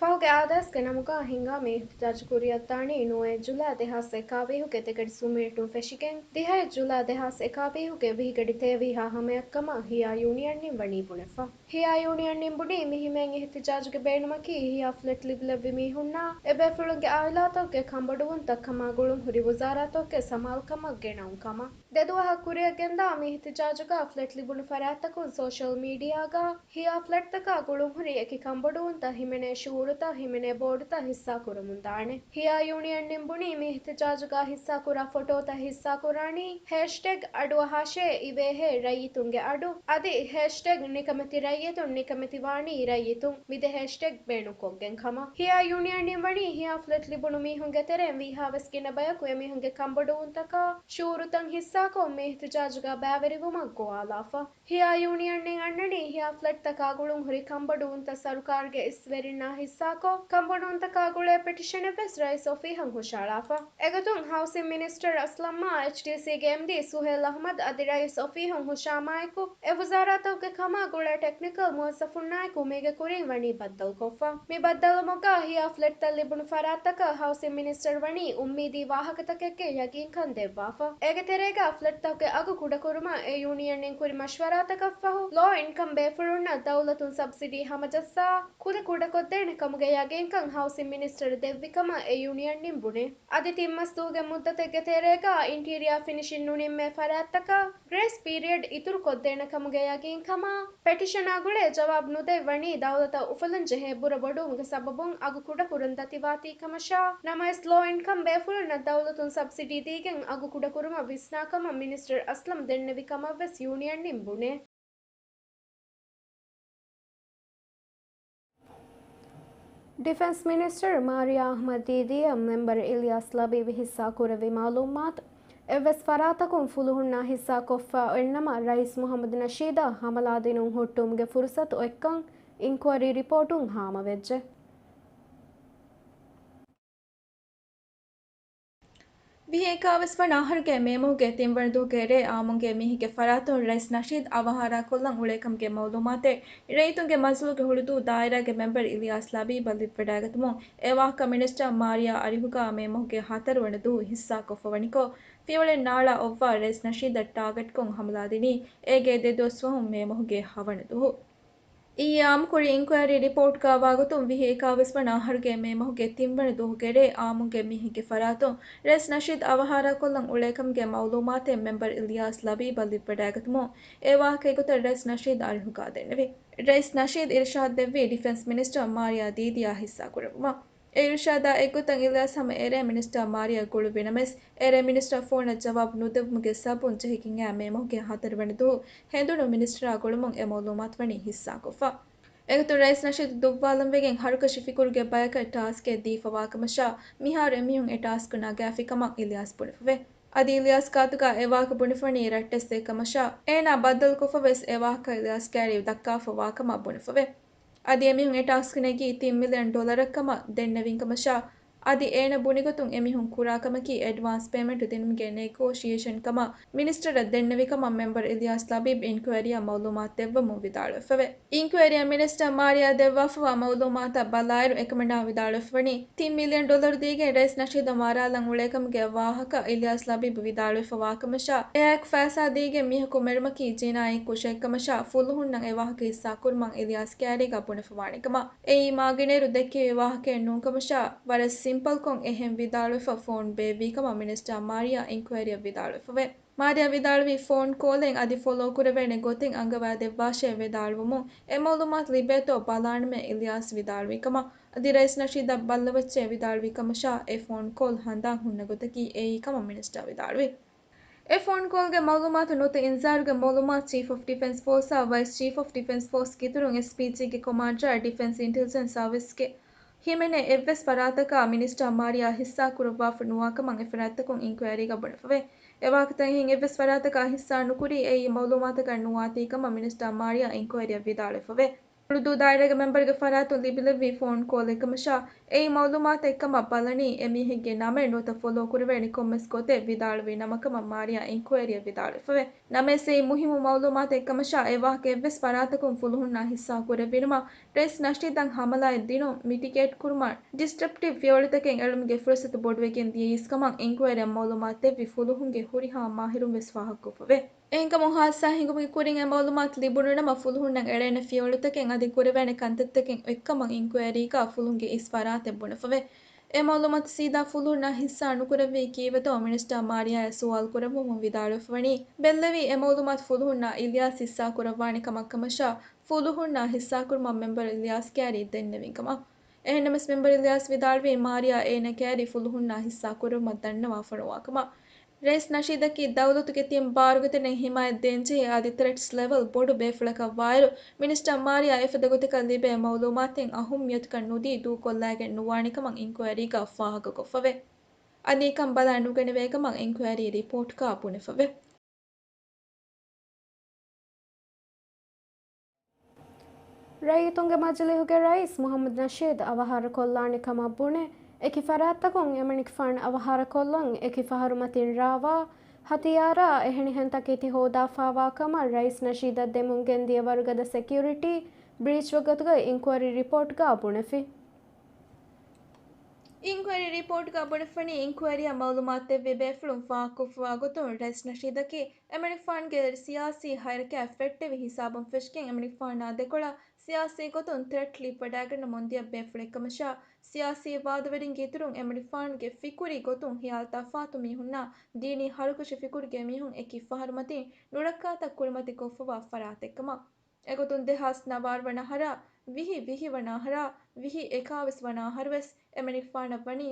ފަހުގެ އާދޭސްގެ ނަމުގަ ހިންގާ މި އިހްތިޖާޖު ކުރިއަށްދާނީ ނުވައެއް ޖުލާ ދެހާސް އެކާވީހުގެ ދެގަޑި ސުންމިނިޓުން ފެށިގެން، ދިހައެއް ޖުލާ ދެހާސް އެކާވީހުގެ ވިހިގަޑި ތޭވީހާ ހަމަޔަށްކަމަށް ހިޔާ ޔޫނިއަންނިން ވަނީ ބުނެފަ. ހިޔާ ޔޫނިއަންނިން ބުނީ މި ހިމޭން އިހްތިޖާޖުގެ ބޭނުމަކީ ހިޔާ ފްލެޓް ލިބިލެއްވި މީހުންނާ އެބޭފުޅުންގެ އާއިލާތަކުގެ ކަންބޮޑުވުންތައް ކަމާ ގުޅުންހުރި ވުޒާރާތަކުގެ ސަމާލުކަމަށް ގެނައުން ކަމަށް. ދެދުވަހަށް ކުރިއަށް ގެންދާ މި އިހްތިޖާޖުގަ ފްލެޓް ލިބުނު ފަރާތްތަކުން ސޯޝަލް މީޑިއާގަ ހިޔާ ފްލެޓްތަކާ ގުޅުންހުރި އެކި ކަންބޮޑުވުންތައް ހިމެނޭ ޝުއޫރުތައް ހިމެނޭ ބޯޑުތައް ހިއްސާ ކުރަމުންދާނެ. ހިޔާ ޔޫނިއަންނިން ބުނީ މި އިހްތިޖާޖުގަ ހިއްސާކުރާ ފޮޓޯތައް ހިއްސާކުރާނީ ހޭޝްޓެގް އަޑުއަހާށޭ އިވޭހޭ ރައްޔިތުންގެ އަޑު އަދި ހޭޝްޓެގް ނިކަމެތި ރައްޔިތުން ނިކަމެތިވާނީ ރައްޔިތުން މި ދެ ހޭޝްޓެގް ބޭނުންކޮށްގެން ކަމަށް. ހިޔާ ޔޫނިއަންނިން ވަނީ ހިޔާ ފްލެޓް ލިބުނު މީހުންގެ ތެރެއިން ވީހާވެސް ގިނަ ބަޔަކު އެމީހުންގެ ކަންބޮޑުވުންތަކާ ޝުއޫރުތައް ހިއްސާކޮށް މި އިހްތިޖާޖުގަ ބައިވެރިވުމަށް ގޮވާލާފަ. ހިޔާ ޔޫނިއަންނިން އަންނަނީ ހިޔާ ފްލެޓްތަކާ ގުޅުންހުރި ކަންބޮޑުވުންތައް ސަރުކާރުގެ އިސްވެރިންނާ ހިއްސާ ހިއްސާކޮށް، ކަންބޮޑުވުންތަކާ ގުޅޭ ޕެޓިޝަނެއްވެސް ރައީސް އޮފީހަށް ހުށައަޅާފަ. އެގޮތުން ހައުސިން މިނިސްޓަރ އަސްލަމްއާ އެޗްޑީސީގެ އެމްޑީ ސުހޭލް އަހްމަދު އަދި ރައީސް އޮފީހުން ހުށަހަމައެކު، އެ ވުޒާރާތަކުގެ ކަމާ ގުޅޭ ޓެކްނިކަލް މުވައްޒަފުންނާއެކު މީގެ ކުރިން ވަނީ ބައްދަލުކޮށްފަ. މި ބައްދަލުވުމުގަ ހިޔާ ފްލެޓްތައް ލިބުނު ފަރާތްތަކަށް ހައުސިން މިނިސްޓަރު ވަނީ އުއްމީދީ ވާހަކަތަކެއްގެ ޔަގީންކަން ދެއްވާފަ. އޭގެ ތެރޭގަ ފްލެޓްތަކުގެ އަގު ކުޑަކުރުމަށް އެ ޔޫނިއަންއިން ކުރި މަޝްވަރާތަކަށްފަހު، ލޯ އިންކަމް ބޭފުޅުންނަށް ދައުލަތުން ސަބްސިޑީ ހަމަޖައްސާ، ކުލަ ކުޑަކޮށްދޭނެ ކަމުގެ ޔަގީންކަން ހައުސިން މިނިސްޓަރު ދެއްވި ކަމަށް އެ ޔޫނިއަންއިން ބުނޭ. އަދި ތިން މަސް ދުވަހުގެ މުއްދަތެއްގެ ތެރޭގަ އިންޓީރިއާ ފިނިޝިން ނުނިންމޭ ފަރާތްތަކަށް ގްރޭސް ޕީރިއަޑް އިތުރުކޮށްދޭނެ ކަމުގެ ޔަގީންކަމާ، ޕެޓިޝަނާ ގުޅޭ ޖަވާބު ނުދެއްވަނީ ދައުލަތަށް އުފުލަން ޖެހޭ ބުރަ ބޮޑުވުމުގެ ސަބަބުން އަގު ކުޑަކުރަން ދަތިވާތީ ކަމަށާ، ނަމަވެސް ލޯ އިންކަމް ބޭފުޅުންނަށް ދައުލަތުން ސަބްސިޑީ ދީގެން އަގު ކުޑަކުރުމަށް ވިސްނާ ކަމަށް މިނިސްޓަރު އަސްލަމް ދެންނެވި ކަމަށްވެސް ޔޫނިއަންއިން ބުނޭ. ޑިފެންސް މިނިސްޓަރު މާރިޔާ އަޙްމަދު ދީދީއަށް މެމްބަރު އިލްޔާސް ލަބީބު ހިއްސާ ކުރެއްވި މައުލޫމާތު، އެއްވެސް ފަރާތަކުން ފުލުހުންނާ ހިއްސާ ކޮށްފަ އޮތްނަމަ، ރައީސް މުޙައްމަދު ނަޝީދަށް ހަމަލާދިނުން ހުއްޓުވުމުގެ ފުރުސަތު އޮތްކަން އިންކުއަރީ ރިޕޯޓުން ހާމަވެއްޖެ. ވިހި އެކާވީސް ވަނަ އަހަރުގެ މޭ މަހުގެ ތިންވަނަ ދުވަހުގެ ރޭ އާއްމުންގެ މީހެއްގެ ފަރާތުން ރައީސް ނަޝީދު އަވަހާރަކޮށްލަން އުޅޭކަމުގެ މައުލޫމާތެއް ރައްޔިތުންގެ މަޖިލީހުގެ ހުޅުދޫ ދާއިރާގެ މެމްބަރު އިލްޔާސް ލަބީބަށް ލިބިވަޑައިގަތުމުން، އެ ވާހަކަ މިނިސްޓަރު މާރިޔާ އަރިހުގަ މޭ މަހުގެ ހަތަރު ވަނަ ދުވަހު ހިއްސާކޮށްފަވަނިކޮށް، ފިޔަވަޅެއް ނާޅާ އޮއްވާ ރައީސް ނަޝީދަށް ޓާގެޓްކޮށް ހަމަލާދިނީ އޭގެ ދެ ދުވަސް ފަހުން މޭ މަހުގެ ހަވަނަ ދުވަހު. އިއްޔެ އާއްމުކުރި އިންކުއަރީ ރިޕޯޓްގަ ވާގޮތުން ވިހި އެކާވީސް ވަނަ އަހަރުގެ މޭ މަހުގެ ތިންވަނަ ދުވަހުގެ ރޭ އާއްމުންގެ މީހެއްގެ ފަރާތުން ރައީސް ނަޝީދު އަވަހާރަކޮށްލަން އުޅޭކަމުގެ މައުލޫމާތެއް މެމްބަރު އިލްޔާސް ލަބީބަށް ލިބިވަޑައިގަތުމުން، އެ ވާހަކަ އެގޮތަށް ރައީސް ނަޝީދު އަރިހުގަ ދެންނެވި. ރައީސް ނަޝީދު އިރުޝާދު ދެއްވީ ޑިފެންސް މިނިސްޓަރު މާރިޔާ ދީދީއާ ހިއްސާ ކުރެއްވުމަށް. އެ އިރުޝާދާ އެއްގޮތަށް އިލްޔާސް ހަމަ އެރޭ މިނިސްޓަރު މާރިޔާ ގުޅުއްވި ނަމަވެސް، އެރޭ މިނިސްޓަރު ފޯނަށް ޖަވާބު ނުދެއްވުމުގެ ސަބަބުން ޖެހިގެން އައި މޭ މަހުގެ ހަތަރު ވަނަ ދުވަހު ހެނދުނު މިނިސްޓަރާ ގުޅުމުން އެ މައުލޫމާތު ވަނީ ހިއްސާކޮށްފަ. އެގޮތުން ރައީސް ނަޝީދު ދުއްވާލަން ވެގެން ހަރުކަށި ފިކުރުގެ ބަޔަކަށް ޓާސްކެއް ދީފަވާކަމަށާ، މިހާރު އެމީހުން އެ ޓާސްކު ނަގާފި ކަމަށް އިލްޔާސް ބުނެފަވޭ. އަދި އިލްޔާސް ގާތުގަ އެ ވާހަކަ ބުނެފަވަނީ ރައްޓެއްސެއް ކަމަށާ، އޭނާ ބައްދަލުކޮށްފަވެސް އެ ވާހަކަ އިލްޔާސް ކައިރި ދައްކާފަ ވާކަމަށް ބުނެފަވޭ. އަދި އެމީހުން އެ ޓާސްކް ނެގީ ތިން މިލިއަން ޑޮލަރަށް ކަމަށް ދެންނެވިން ކަމަށާ، އަދި އޭނަ ބުނިގޮތުން އެމީހުން ކުރާ ކަމަކީ އެޑްވާންސް ޕޭމެންޓު ދިނުމުގެ ނެގޯޝިއޭޝަން ކަމަށް މިނިސްޓަރަށް ދެންނެވި ކަމަށް މެމްބަރު އިލްޔާސް ލަބީބް އިންކުއަރީއަށް މައުލޫމާތު ދެއްވަމުން ވިދާޅުވެފަވޭ. އިންކުއަރީއަށް މިނިސްޓަރު މާރިޔާ ދެއްވާފަވާ މައުލޫމާތަށް ބަލާއިރު، އެކަމަނާ ވިދާޅުވެފަވަނީ، ތިން މިލިއަން ޑޮލަރު ދީގެން ރައީސް ނަޝީދަށް މަރާލަން އުޅޭކަމުގެ ވާހަކަ އިލްޔާސް ލަބީބު ވިދާޅުވެފަ ވާކަމަށާ، އެއާއެކު ފައިސާ ދީގެން މީހަކު މެރުމަކީ ޖިނާއީ ކުށެއްކަމަށާ، ފުލުހުންނަށް އެ ވާހަކަ ހިއްސާކުރުމަށް އިލްޔާސް ކައިރީގަ ބުނެފަވާނެ ކަމަށް އެއީ މާގިނައިރު ދެއްކެވި ވާހަކައެއް ނޫންކަމަށާ، ވަރަށް ސިމްޕަލްކޮށް އެހެން ވިދާޅުވެފަ ފޯން ބޭއްވީ ކަމަށް މިނިސްޓަރު މާރިޔާ އިންކުއަރީއަށް ވިދާޅުވެފަވޭ. މާރިޔާ ވިދާޅުވީ ފޯން ކޯލެއް އަދި ފޮލޯ ކުރެވޭނެ ގޮތެއް އަންގަވާ ދެއްވާށޭ ވިދާޅުވުމުން، އެ މައުލޫމާތު ލިބޭތޯ ބަލާނަމޭ އިލްޔާސް ވިދާޅުވި ކަމަށް. އަދި ރައީސް ނަޝީދަށް ބައްލަވައްޗޭ ވިދާޅުވި ކަމަށާ، އެ ފޯން ކޯލް ހަނދާން ހުންނަ ގޮތަކީ އެއީ ކަމަށް މިނިސްޓަރު ވިދާޅުވި. އެ ފޯން ކޯލްގެ މައުލޫމާތު ނުވަތަ އިންޒާރުގެ މައުލޫމާތު ޗީފް އޮފް ޑިފެންސް ފޯސްއާ ވައިސް ޗީފް އޮފް ޑިފެންސް ފޯސް ގިތުރުން އެސްޕީޖީގެ ކޮމާންޑަރ ޑިފެންސް އިންޓެލިޖެންސް ސާވިސްގެ ހިމެނޭ އެއްވެސް ފަރާތަކާ މިނިސްޓަރު މާރިޔާ ހިއްސާ ކުރައްވާފަ ނުވާ ކަމަށް އެ ފަރާތްތަކުން އިންކުއަރީގަ ބުނެފަވޭ. އެ ވާހަކަތައް އެހެން އެއްވެސް ފަރާތަކާ ހިއްސާ ނުކުރީ އެއީ މައުލޫމާތަކަށް ނުވާތީ ކަމަށް މިނިސްޓަރު މާރިޔާ އިންކުއަރީއަށް ވިދާޅުވެފަވޭ. ހުޅުދޫ ދާއިރާގެ މެމްބަރުގެ ފަރާތުން ލިބިލެއްވި ފޯން ކޯލެއް ކަމަށާ، އެއީ މައުލޫމާތެއް ކަމަށް ބަލަނީ، އެ މީހެއްގެ ނަމެއް ނުވަތަ ފޮލޯ ކުރެވޭނެ ކޮންމެސް ގޮތެއް ވިދާޅުވި ނަމަކަމަށް މާރިޔާ އިންކުއަރީއަށް ވިދާޅުވެފަވޭ. ނަމަވެސް އެއީ މުހިއްމު މައުލޫމާތެއް ކަމަށާ، އެ ވާހަކަ އެއްވެސް ފަރާތަކުން ފުލުހުންނާ ހިއްސާ ކުރެއްވިނަމަ، ރައީސް ނަޝީދަށް ހަމަލާއެއް ދިނުން މިޓިގޭޓް ކުރުމަށް ޑިސްރަޕްޓިވް ފިޔަވަޅުތަކެއް އެޅުމުގެ ފުރުސަތު ބޮޑުވެގެން ދިޔައީސް ކަމަށް އިންކުއަރީއަށް މައުލޫމާތު ދެއްވި ފުލުހުންގެ ހުރިހާ މާހިރުން ވެސް ފާހަގަކޮށްފަވޭ. އެހެންކަމުން ހާދިސާ ހިނގުމުގެ ކުރިން އެ މައުލޫމާތު ލިބުނު ނަމަ، ފުލުހުންނަށް އެޅޭނެ ފިޔަވަޅުތަކެއް އަދި ކުރެވޭނެ ކަންތައްތަކެއް އޮތްކަމަށް އިންކުއަރީގަ ފުލުހުންގެ އިސް ފަރާތެއް ބުނެފަވޭ. އެ މައުލޫމާތު ސީދާ ފުލުހުންނާ ހިއްސާ ނުކުރެއްވީ ކީއްވެތޯ މިނިސްޓަރު މާރިޔާއަށް ސުވާލު ކުރެއްވުމުން ވިދާޅުވެފަވަނީ، ބެއްލެވީ އެ މައުލޫމާތު ފުލުހުންނާ އިލްޔާސް ހިއްސާ ކުރައްވާނެ ކަމަށް ކަމަށާ، ފުލުހުންނާ ހިއްސާކުރުމަށް މެމްބަރު އިލްޔާސް ކައިރި ދެންނެވިން ކަމަށް. އެހެންނަމަވެސް މެމްބަރު އިލްޔާސް ވިދާޅުވީ މާރިޔާ އޭނަ ކައިރި ފުލުހުންނާ ހިއްސާ ކުރުމަށް ދަންނަވާފަ ނުވާ ކަމަށް. ރައީސް ނަޝީދަކީ ދައުލަތުގެ ތިން ބާރުގެ ތަނެއް ހިމާޔަތް ދޭންޖެހޭ އަދި ތްރެޓްސް ލެވެލް ބޮޑު ބޭފުޅަކަށް ވާއިރު، މިނިސްޓަރު މާރިޔާ އެފަދަ ގޮތަކަށް ލިބޭ މައުލޫމާތެއް އަހައްމިޔަތުކަން ނުދީ ދޫކޮށްލައިގެން ނުވާނެ ކަމަށް އިންކުއަރީގަ ފާހަގަކޮށްފަވޭ. އަދި އެކަން ބަލާ ނުގަނެވޭ ކަމަށް އިންކުއަރީ ރިޕޯޓްގަ ބުނެފަވޭ. ރައްޔިތުންގެ މަޖިލީހުގެ ރައީސް މުޙައްމަދު ނަޝީދު އަވަހާރަކޮށްލާނެ ކަމަށް ބުނެ، އެކި ފަރާތްތަކުން އެމަނިކުފާނު އަވަހާރަކޮށްލަން އެކި ފަހަރު މަތިން ރާވާ ހަތިޔާރާ އެހެނިހެން ތަކެތި ހޯދާފާވާ ކަމަށް ރައީސް ނަޝީދަށް ދެމުން ގެންދިޔަ ވަރުގަދަ ސެކިއުރިޓީ ބްރީޗް ވަގުތުގައި އިންކުއަރީ ރިޕޯޓްގަ ބުނެފި. އިންކުއަރީ ރިޕޯޓްގަ ބުނެފަނީ، އިންކުއަރީއަށް މައުލޫމާތު ދެއްވި ބޭފުޅުން ފާހަގަކޮށްފަވާ ގޮތުން ރައީސް ނަޝީދަކީ އެމަނިކުފާނުގެ ސިޔާސީ ހައިރަކާ ފެއްޓެވި ހިސާބުން ފެށިގެން އެމަނިކުފާނާ ދެކޮޅަށް ސިޔާސީ ގޮތުން ތްރެޓް ލިބިވަޑައިގަންނަ މުންދިޔަ ބޭފުޅެއް ކަމަށާ، ސިޔާސީ ވާދަވެރިންގެ އިތުރުން އެމަނިކުފާނުގެ ފިކުރީ ގޮތުން ހިޔާލު ތަފާތު މީހުންނާ ދީނީ ހަރުކަށި ފިކުރުގެ މީހުން އެކި ފަހަރު މަތިން ނުރައްކާތައް ކުރިމަތި ކޮށްފަވާ ފަރާތެއް ކަމަށް. އެގޮތުން ދެހާސް ނަވާރަ ވަނަ އަހަރާ، ވިހި ވިހި ވަނަ އަހަރާ، ވިހި އެކާވީސް ވަނަ އަހަރު ވެސް އެމަނިކުފާނަށް ވަނީ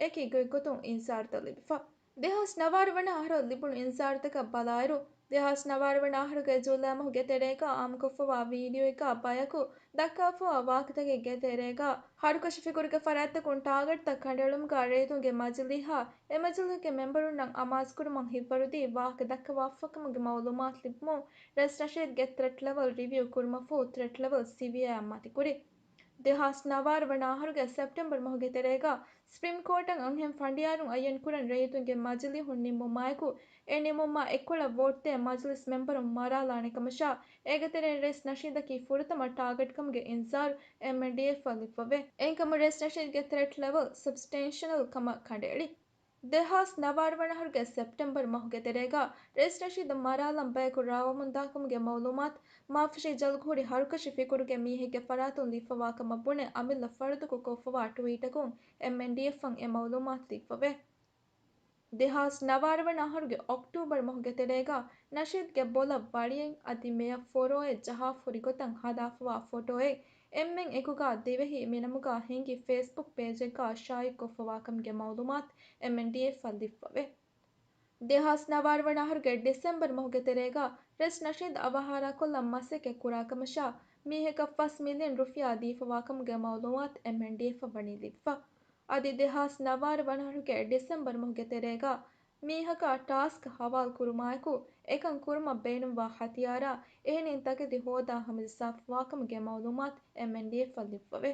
އެކި ގޮތްގޮތުން އިންޒާރުތައް ލިބިފަ. ދެހާސް ނަވާރަ ވަނަ އަހަރަށް ލިބުނު އިންޒާރުތަކަށް ބަލާއިރު، ދެހާސް ނަވާރަ ވަނަ އަހަރުގެ ޖޫލައި މަހުގެ ތެރޭގަ އާއްމުކޮށްފަވާ ވީޑިއޯއެއްގަ ބަޔަކު ދައްކާފަވާ ވާހަކަތަކެއްގެ ތެރޭގަ، ހަރުކަށި ފިކުރުގެ ފަރާތްތަކުން ޓާގެޓްތައް ކަނޑައެޅުމުގަ ރައްޔިތުންގެ މަޖިލީހާ އެ މަޖިލީހުގެ މެމްބަރުންނަށް އަމާޒުކުރުމަށް ހިތްވަރުދީ ވާހަކަ ދައްކަވާފަކަމުގެ މައުލޫމާތު ލިބުމުން ރައީސް ނަޝީދުގެ ތްރެޓް ލެވެލް ރިވިއު ކުރުމަށްފަހު ތްރެޓް ލެވެލް ސިވިއޭއަށް މަތިކުރި. ދެހާސް ނަވާރަ ވަނަ އަހަރުގެ ސެޕްޓެމްބަރު މަހުގެ ތެރޭގަ ސްޕްރީމް ކޯޓަށް އަންހެން ފަނޑިޔާރުން އައްޔަން ކުރަން ރައްޔިތުންގެ މަޖިލީހުން ނިންމުމާއެކު، އެ ނިންމުމާ އެއްކޮޅަށް ވޯޓް ދޭ މަޖިލިސް މެމްބަރުން މަރާލާނެ ކަމަށާ، އޭގެ ތެރެއިން ރައީސް ނަޝީދަކީ ފުރަތަމަ ޓާގެޓް ކަމުގެ އިންޒާރު އެމްއެންޑީއެފަށް ލިބިފަވޭ. އެހެންކަމުން ރައީސް ނަޝީދުގެ ތްރެޓް ލެވެލް ސަބްސްޓެންޝަލް ކަމަށް ކަނޑައެޅި. ދެހާސް ނަވާރަ ވަނަ އަހަރުގެ ސެޕްޓެމްބަރު މަހުގެ ތެރޭގަ ރައީސް ނަޝީދު މަރާލަން ބަޔަކު ރާވަމުންދާކަމުގެ މައުލޫމާތު މާފަށި ޖަލުގަ ހުރި ހަރުކަށި ފިކުރުގެ މީހެއްގެ ފަރާތުން ލިބިފަވާކަމަށް ބުނެ އަމިއްލަ ފަރުދަކު ކޮށްފަވާ ޓްވީޓަކުން އެމްއެންޑީއެފަށް އެ މައުލޫމާތު ލިބިފަވޭ. ދެހާސް ނަވާރަ ވަނަ އަހަރުގެ އޮކްޓޫބަރު މަހުގެ ތެރޭގަ ނަޝީދުގެ ބޮލަށް ވަޅިއެއް އަދި މެޔަށް ފޮރޯއެއް ޖަހާފަ ހުރި ގޮތަށް ހަދާފަވާ ފޮޓޯއެއް އެންމެން އެކުގަ ދިވެހި މިނަމުގަ ހިނގި ފޭސްބުކް ޕޭޖެއްގަ ޝާއިޢުކޮށްފަވާކަމުގެ މައުލޫމާތު އެމްއެންޑީއެފަށް ލިބިފަވޭ. ދެހާސް ނަވާރަ ވަނަ އަހަރުގެ ޑިސެމްބަރު މަހުގެ ތެރޭގަ ރައީސް ނަޝީދު އަވަހާރަކޮށްލަން މަސައްކަތް ކުރާކަމަށާ، މީހަކަށް ފަސް މިލިއަން ރުފިޔާ ދީފަވާކަމުގެ މައުލޫމާތު އެމްއެންޑީއެފަށް ވަނީ ލިބިފަ. އަދި ދެހާސް ނަވާރަ ވަނަ އަހަރުގެ ޑިސެމްބަރު މަހުގެ ތެރޭގަ މީހަކާ ޓާސްކް ހަވާލު ކުރުމާއެކު، އެކަން ކުރުމަށް ބޭނުންވާ ހަތިޔާރާ އެހެނިން ތަކެތި ހޯދާ ހަމަޖައްސާފަވާކަމުގެ މައުލޫމާތު އެމްއެންޑީއެފަށް ލިބިފަވޭ.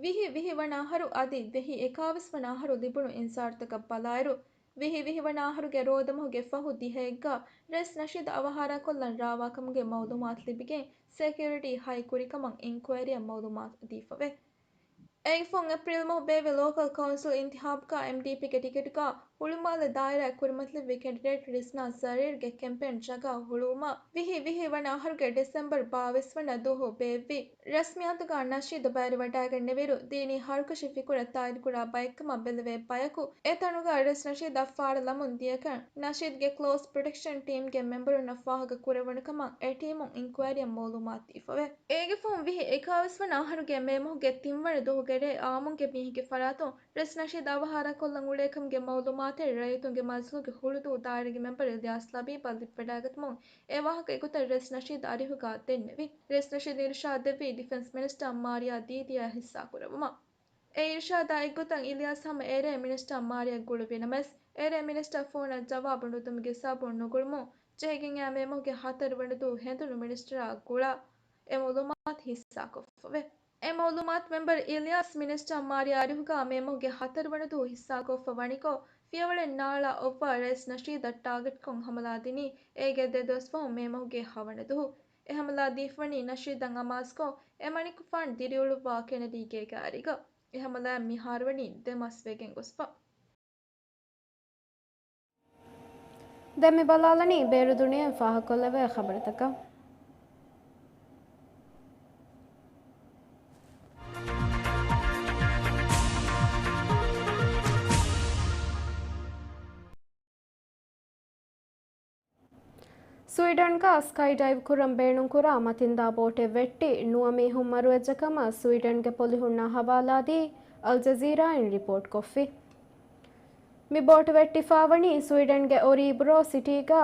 ވިހި ވިހި ވަނަ އަހަރު އަދި ވިހި އެކާވީސް ވަނަ އަހަރު ލިބުނު އިންޒާރުތަކަށް ބަލާއިރު، ވިހި ވިހި ވަނަ އަހަރުގެ ރޯދަމަހުގެ ފަހު ދިހައެއްގަ ރައީސް ނަޝީދު އަވަހާރަކޮށްލަން ރާވާކަމުގެ މައުލޫމާތު ލިބިގެން ސެކިއުރިޓީ ހައި ކުރިކަމަށް އިންކުއަރީއަށް މައުލޫމާތު ދީފަވޭ. އޭގެ ފަހުން އޭޕްރީލް މަހު ބޭއްވި ލޯކަލް ކައުންސިލް އިންތިހާބުގަ އެމްޑީޕީގެ ޓިކެޓުގަ ހުޅުމާލެ ދާއިރާއަށް ކުރިމަތިލެއްވި ކެންޑިޑޭޓް ރިސްނާ ޒަރީރްގެ ކެމްޕޭން ޖަގަ ހުޅުވުމަށް ވިހި ވިހި ވަނަ އަހަރުގެ ޑިސެމްބަރު ބާވީސް ވަނަ ދުވަހު ބޭއްވި. ރަސްމިއްޔާތުގަ ނަޝީދު ބައިވެރިވަޑައިގެންނެވިއިރު، ދީނީ ހަރުކަށި ފިކުރަށް ތާއީދުކުރާ ބައެއްކަމަށް ބެލެވޭ ބަޔަކު، އެ ތަނުގަ ރައީސް ނަޝީދަށް ފާޅުލަމުން ދިޔަކަން، ނަޝީދުގެ ކްލޯސް ޕްރޮޓެކްޝަން ޓީމްގެ މެމްބަރުންނަށް ފާހަގަ ކުރެވުނު ކަމަށް އެ ޓީމުން އިންކުއަރީއަށް މައުލޫމާތު ދީފަވޭ. އޭގެ ފަހުން ވިހި އެކާވީސް ވަނަ އަހަރުގެ މޭ މަހުގެ ތިން ވަނަ ދުވަހުގެ ރޭ އާއްމުންގެ މީހެއްގެ ފަރާތުން ރައީސް ނަޝީދު އަވަހާރަކޮށްލަން އުޅޭކަމުގެ މައުލޫމާތެއް ރައްޔިތުންގެ މަޖިލީހުގެ ހުޅުދޫ ދާއިރާގެ މެމްބަރު އިލްޔާސް ލަބީބަށް ލިބިވަޑައިގަތުމުން އެ ވާހަކަ އެގޮތަށް ރައީސް ނަޝީދު އަރިހުގަ ދެންނެވި. ރައީސް ނަޝީދު އިރުޝާދު ދެއްވީ ޑިފެންސް މިނިސްޓަރ މާރިޔާ ދީދީއަށް ހިއްސާކުރެއްވުމަށް. އެ އިރުޝާދާ އެއްގޮތަށް އިލްޔާސް ހަމަ އެރޭ މިނިސްޓަރ މާރިޔާ ގުޅުއްވި ނަމަވެސް، އެރޭ މިނިސްޓަރ ފޯނަށް ޖަވާބު ނުދިނުމުގެ ސަބަބުން ނުގުޅުމުން ޖެހިގެން އައި މޭ މަހުގެ ހަތަރު ވަނަ ދުވަހު ހެނދުނު މިނިސްޓަރާ ގުޅާ އެ މައުލޫމާތު ހިއްސާކޮށްފަވޭ. އެ މައުލޫމާތު މެމްބަރު އިލްޔާސް މިނިސްޓަރ މާރިޔާ އަރިހުގަ މޭ މަހުގެ ހަތަރު ވަނަ ދުވަހު ހިއްސާކޮށްފަ ވަނިކޮށް، ފިޔަވަޅެއް ނާޅާ އޮއްވާ ރައީސް ނަޝީދަށް ޓާގެޓްކޮށް ހަމަލާ ދިނީ އޭގެ ދެ ދުވަސް ފަހުން މޭ މަހުގެ ހަވަނަ ދުވަހު. އެ ހަމަލާ ދީފަވަނީ ނަޝީދަށް އަމާޒުކޮށް، އެމަނިކުފާނު ދިރިއުޅުއްވާ ކެނެޑީގޭގެ އަރިގަ. އެ ހަމަލާއިން މިހާރުވަނީ ދެ މަސް ވެގެން ގޮސްފަ. ދެން މި ބަލާލަނީ ބޭރު ދުނިޔެއިން ފާހަގަކޮށްލެވޭ ޚަބަރުތަކަށް. ސުވިޑަންގަ ސްކައި ޑައިވް ކުރަން ބޭނުންކުރާ މަތިންދާ ބޯޓެއް ވެއްޓި، ނުވަ މީހުން މަރުވެއްޖެ ކަމަށް ސުވިޑަންގެ ޕޮލިހުންނާ ހަވާލާދީ އަލްޖަޒީރާއިން ރިޕޯޓްކޮށްފި. މި ބޯޓު ވެއްޓިފާވަނީ ސުވިޑަންގެ އޮރީބްރޯ ސިޓީގަ،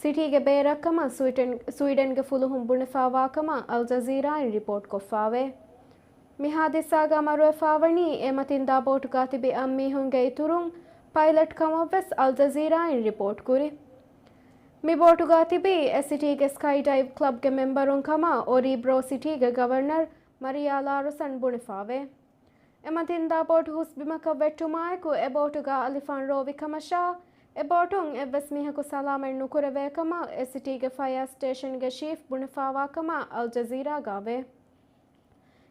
ސިޓީގެ ބޭރަށްކަމަށް ސުވިޑަން، ސުވިޑަންގެ ފުލުހުން ބުނެފާވާކަމަށް އަލްޖަޒީރާއިން ރިޕޯޓްކޮށްފާވޭ. މި ހާދިސާގަ މަރުވެފާވަނީ އެ މަތިންދާ ބޯޓުގަ ތިބި އަށް މީހުންގެ އިތުރުން ޕައިލަޓް ކަމަށްވެސް އަލްޖަޒީރާއިން ރިޕޯޓްކުރި. މި ބޯޓުގަ ތިބީ އެސިޓީގެ ސްކައި ޑައިވް ކްލަބްގެ މެމްބަރުން ކަމަށް އޮރީބްރޯ ސިޓީގެ ގަވަރނަރ މަރިޔާ ލާރުސަން ބުނެފާވޭ. އެމަތިންދާ ބޯޓު ހުސްބިމަކަށް ވެއްޓުމާއެކު އެ ބޯޓުގަ އަލިފާން ރޯވި ކަމަށާ، އެ ބޯޓުން އެއްވެސް މީހަކު ސަލާމަތް ނުކުރެވޭ ކަމަށް އެސިޓީގެ ފަޔާ ސްޓޭޝަންގެ ޗީފް ބުނެފާވާ ކަމަށް އަލްޖަޒީރާގާވޭ.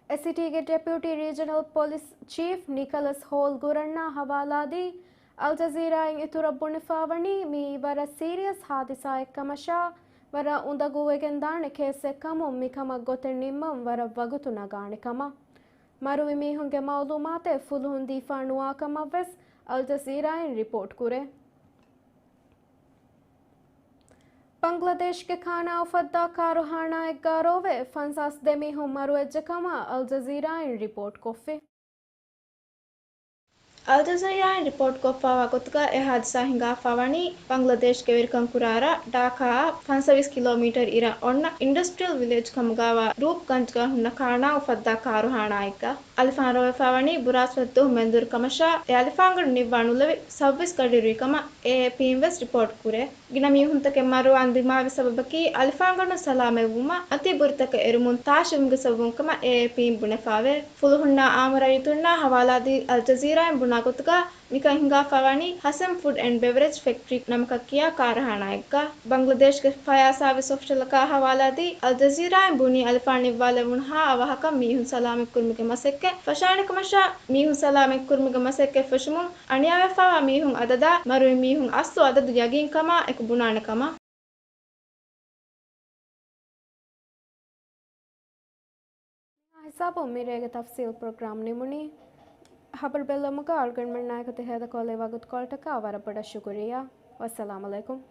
އެސިޓީގެ ޑެޕިއުޓީ ރީޖަނަލް ޕޮލިސް ޗީފް ނިކަލަސް ހޯލް ގުރަންނާ ހަވާލާދީ، އަލްޖަޒީރާއިން އިތުރަށް ބުނެފާވަނީ މިއީ ވަރަށް ސީރިއަސް ހާދިސާއެއްކަމަށާ، ވަރަށް އުނދަގޫވެގެންދާނެ ކޭސްއެއްކަމުން މިކަމަށް ގޮތެއް ނިންމަން ވަރަށް ވަގުތު ނަގާނެ ކަމަށް. މަރުވި މީހުންގެ މައުލޫމާތެއް ފުލުހުން ދީފާ ނުވާ ކަމަށްވެސް އަލްޖަޒީރާއިން ރިޕޯޓް ކުރޭ. ބަނގްލަދޭޝްގެ ކާނާ އުފައްދާ ކާރުހާނާއެއްގާ ރޯވެ ފަންސާސް ދެ މީހުން މަރުވެއްޖެ ކަމަށް އަލްޖަޒީރާއިން ރިޕޯޓް ކޮށްފި. އަލްޖަޒީރާއިން ރިޕޯޓް ކޮށްފާވާ ގޮތުގަ އެ ހާދިސާ ހިނގާފާވަނީ ބަނގްލަދޭޝްގެ ވެރިކަން ކުރާރާ ޑާކާއާ ފަންސަވީސް ކިލޯމީޓަރު އިރަށް އޮންނަ އިންޑަސްޓްރިއަލް ވިލޭޖް ކަމުގާވާ ރޫޕްގަންޖްގަ ހުންނަ ކާނާ އުފައްދާ ކާރުހާނާއެއްގަ. އަލިފާން ރޯވެފާވަނީ ބުރާސްފަތި ދުވަހު މެންދުރު ކަމަށާ، އެ އަލިފާންގަނޑު ނިއްވާ ނުލެވި ސައުވީސް ގަޑިއިރުވި ކަމަށް އޭއޭޕީން ވެސް ރިޕޯޓް ކުރޭ. ގިނަ މީހުންތަކެއް މަރުވާން ދިމާވި ސަބަބަކީ، އަލިފާންގަނޑު ސަލާމަތްވުމަށް އަތި ބުރިތަކަށް އެރުމުން ތާށިވުމުގެ ސަބަބުން ކަމަށް އޭއޭޕީން ބުނެފާވޭ. ފުލުހުންނާ އާއްމު ރައްޔިތުންނާ ހަވާލާދީ އަލްޖަޒީރާއިން ބުނާ ގޮތުގަ، މިކަން ހިނގާފާވަނީ ހަސަން ފުޑް އެންޑް ބެވަރެޖް ފެކްޓްރީ ނަމަކަށް ކިޔާ ކާރުހާނާއެއްގަ. ބަނގްލަދޭޝްގެ ފަޔާ ސާވިސް އޮފިޝަލަކާ ހަވާލާދީ އަލްޖަޒީރާއިން ބުނީ އަލިފާން ނިއްވާލެވުނުހާ އަވަހަކަށް މީހުން ސަލާމަތްކުރުމުގެ މަސައްކަތް ފަށާނެ ކަމަށާ، މީހުން ސަލާމަތްކުރުމުގެ މަސައްކަތް ފެށުމުން އަނިޔާވެފާވާ މީހުން އަދަދާ މަރުވި މީހުން އަސްލު އަދަދު ޔަގީންކަމާ އެކު ބުނާނެ ކަމަށް. ހިސާބުން މިރޭގެ ތަފްސީލް ޕްރޮގްރާމް ނިމުނީ. ހަބަރު ބެއްލުމުގަ އަޅުގަނޑުމެންނާއެކު ތި ހޭދަކޮށްލި ވަގުތުކޮޅަށްޓަކާ ވަރަށް ބޮޑަށް ޝުކުރިއްޔާ. ވައްސަލާމް އަލައިކުމް.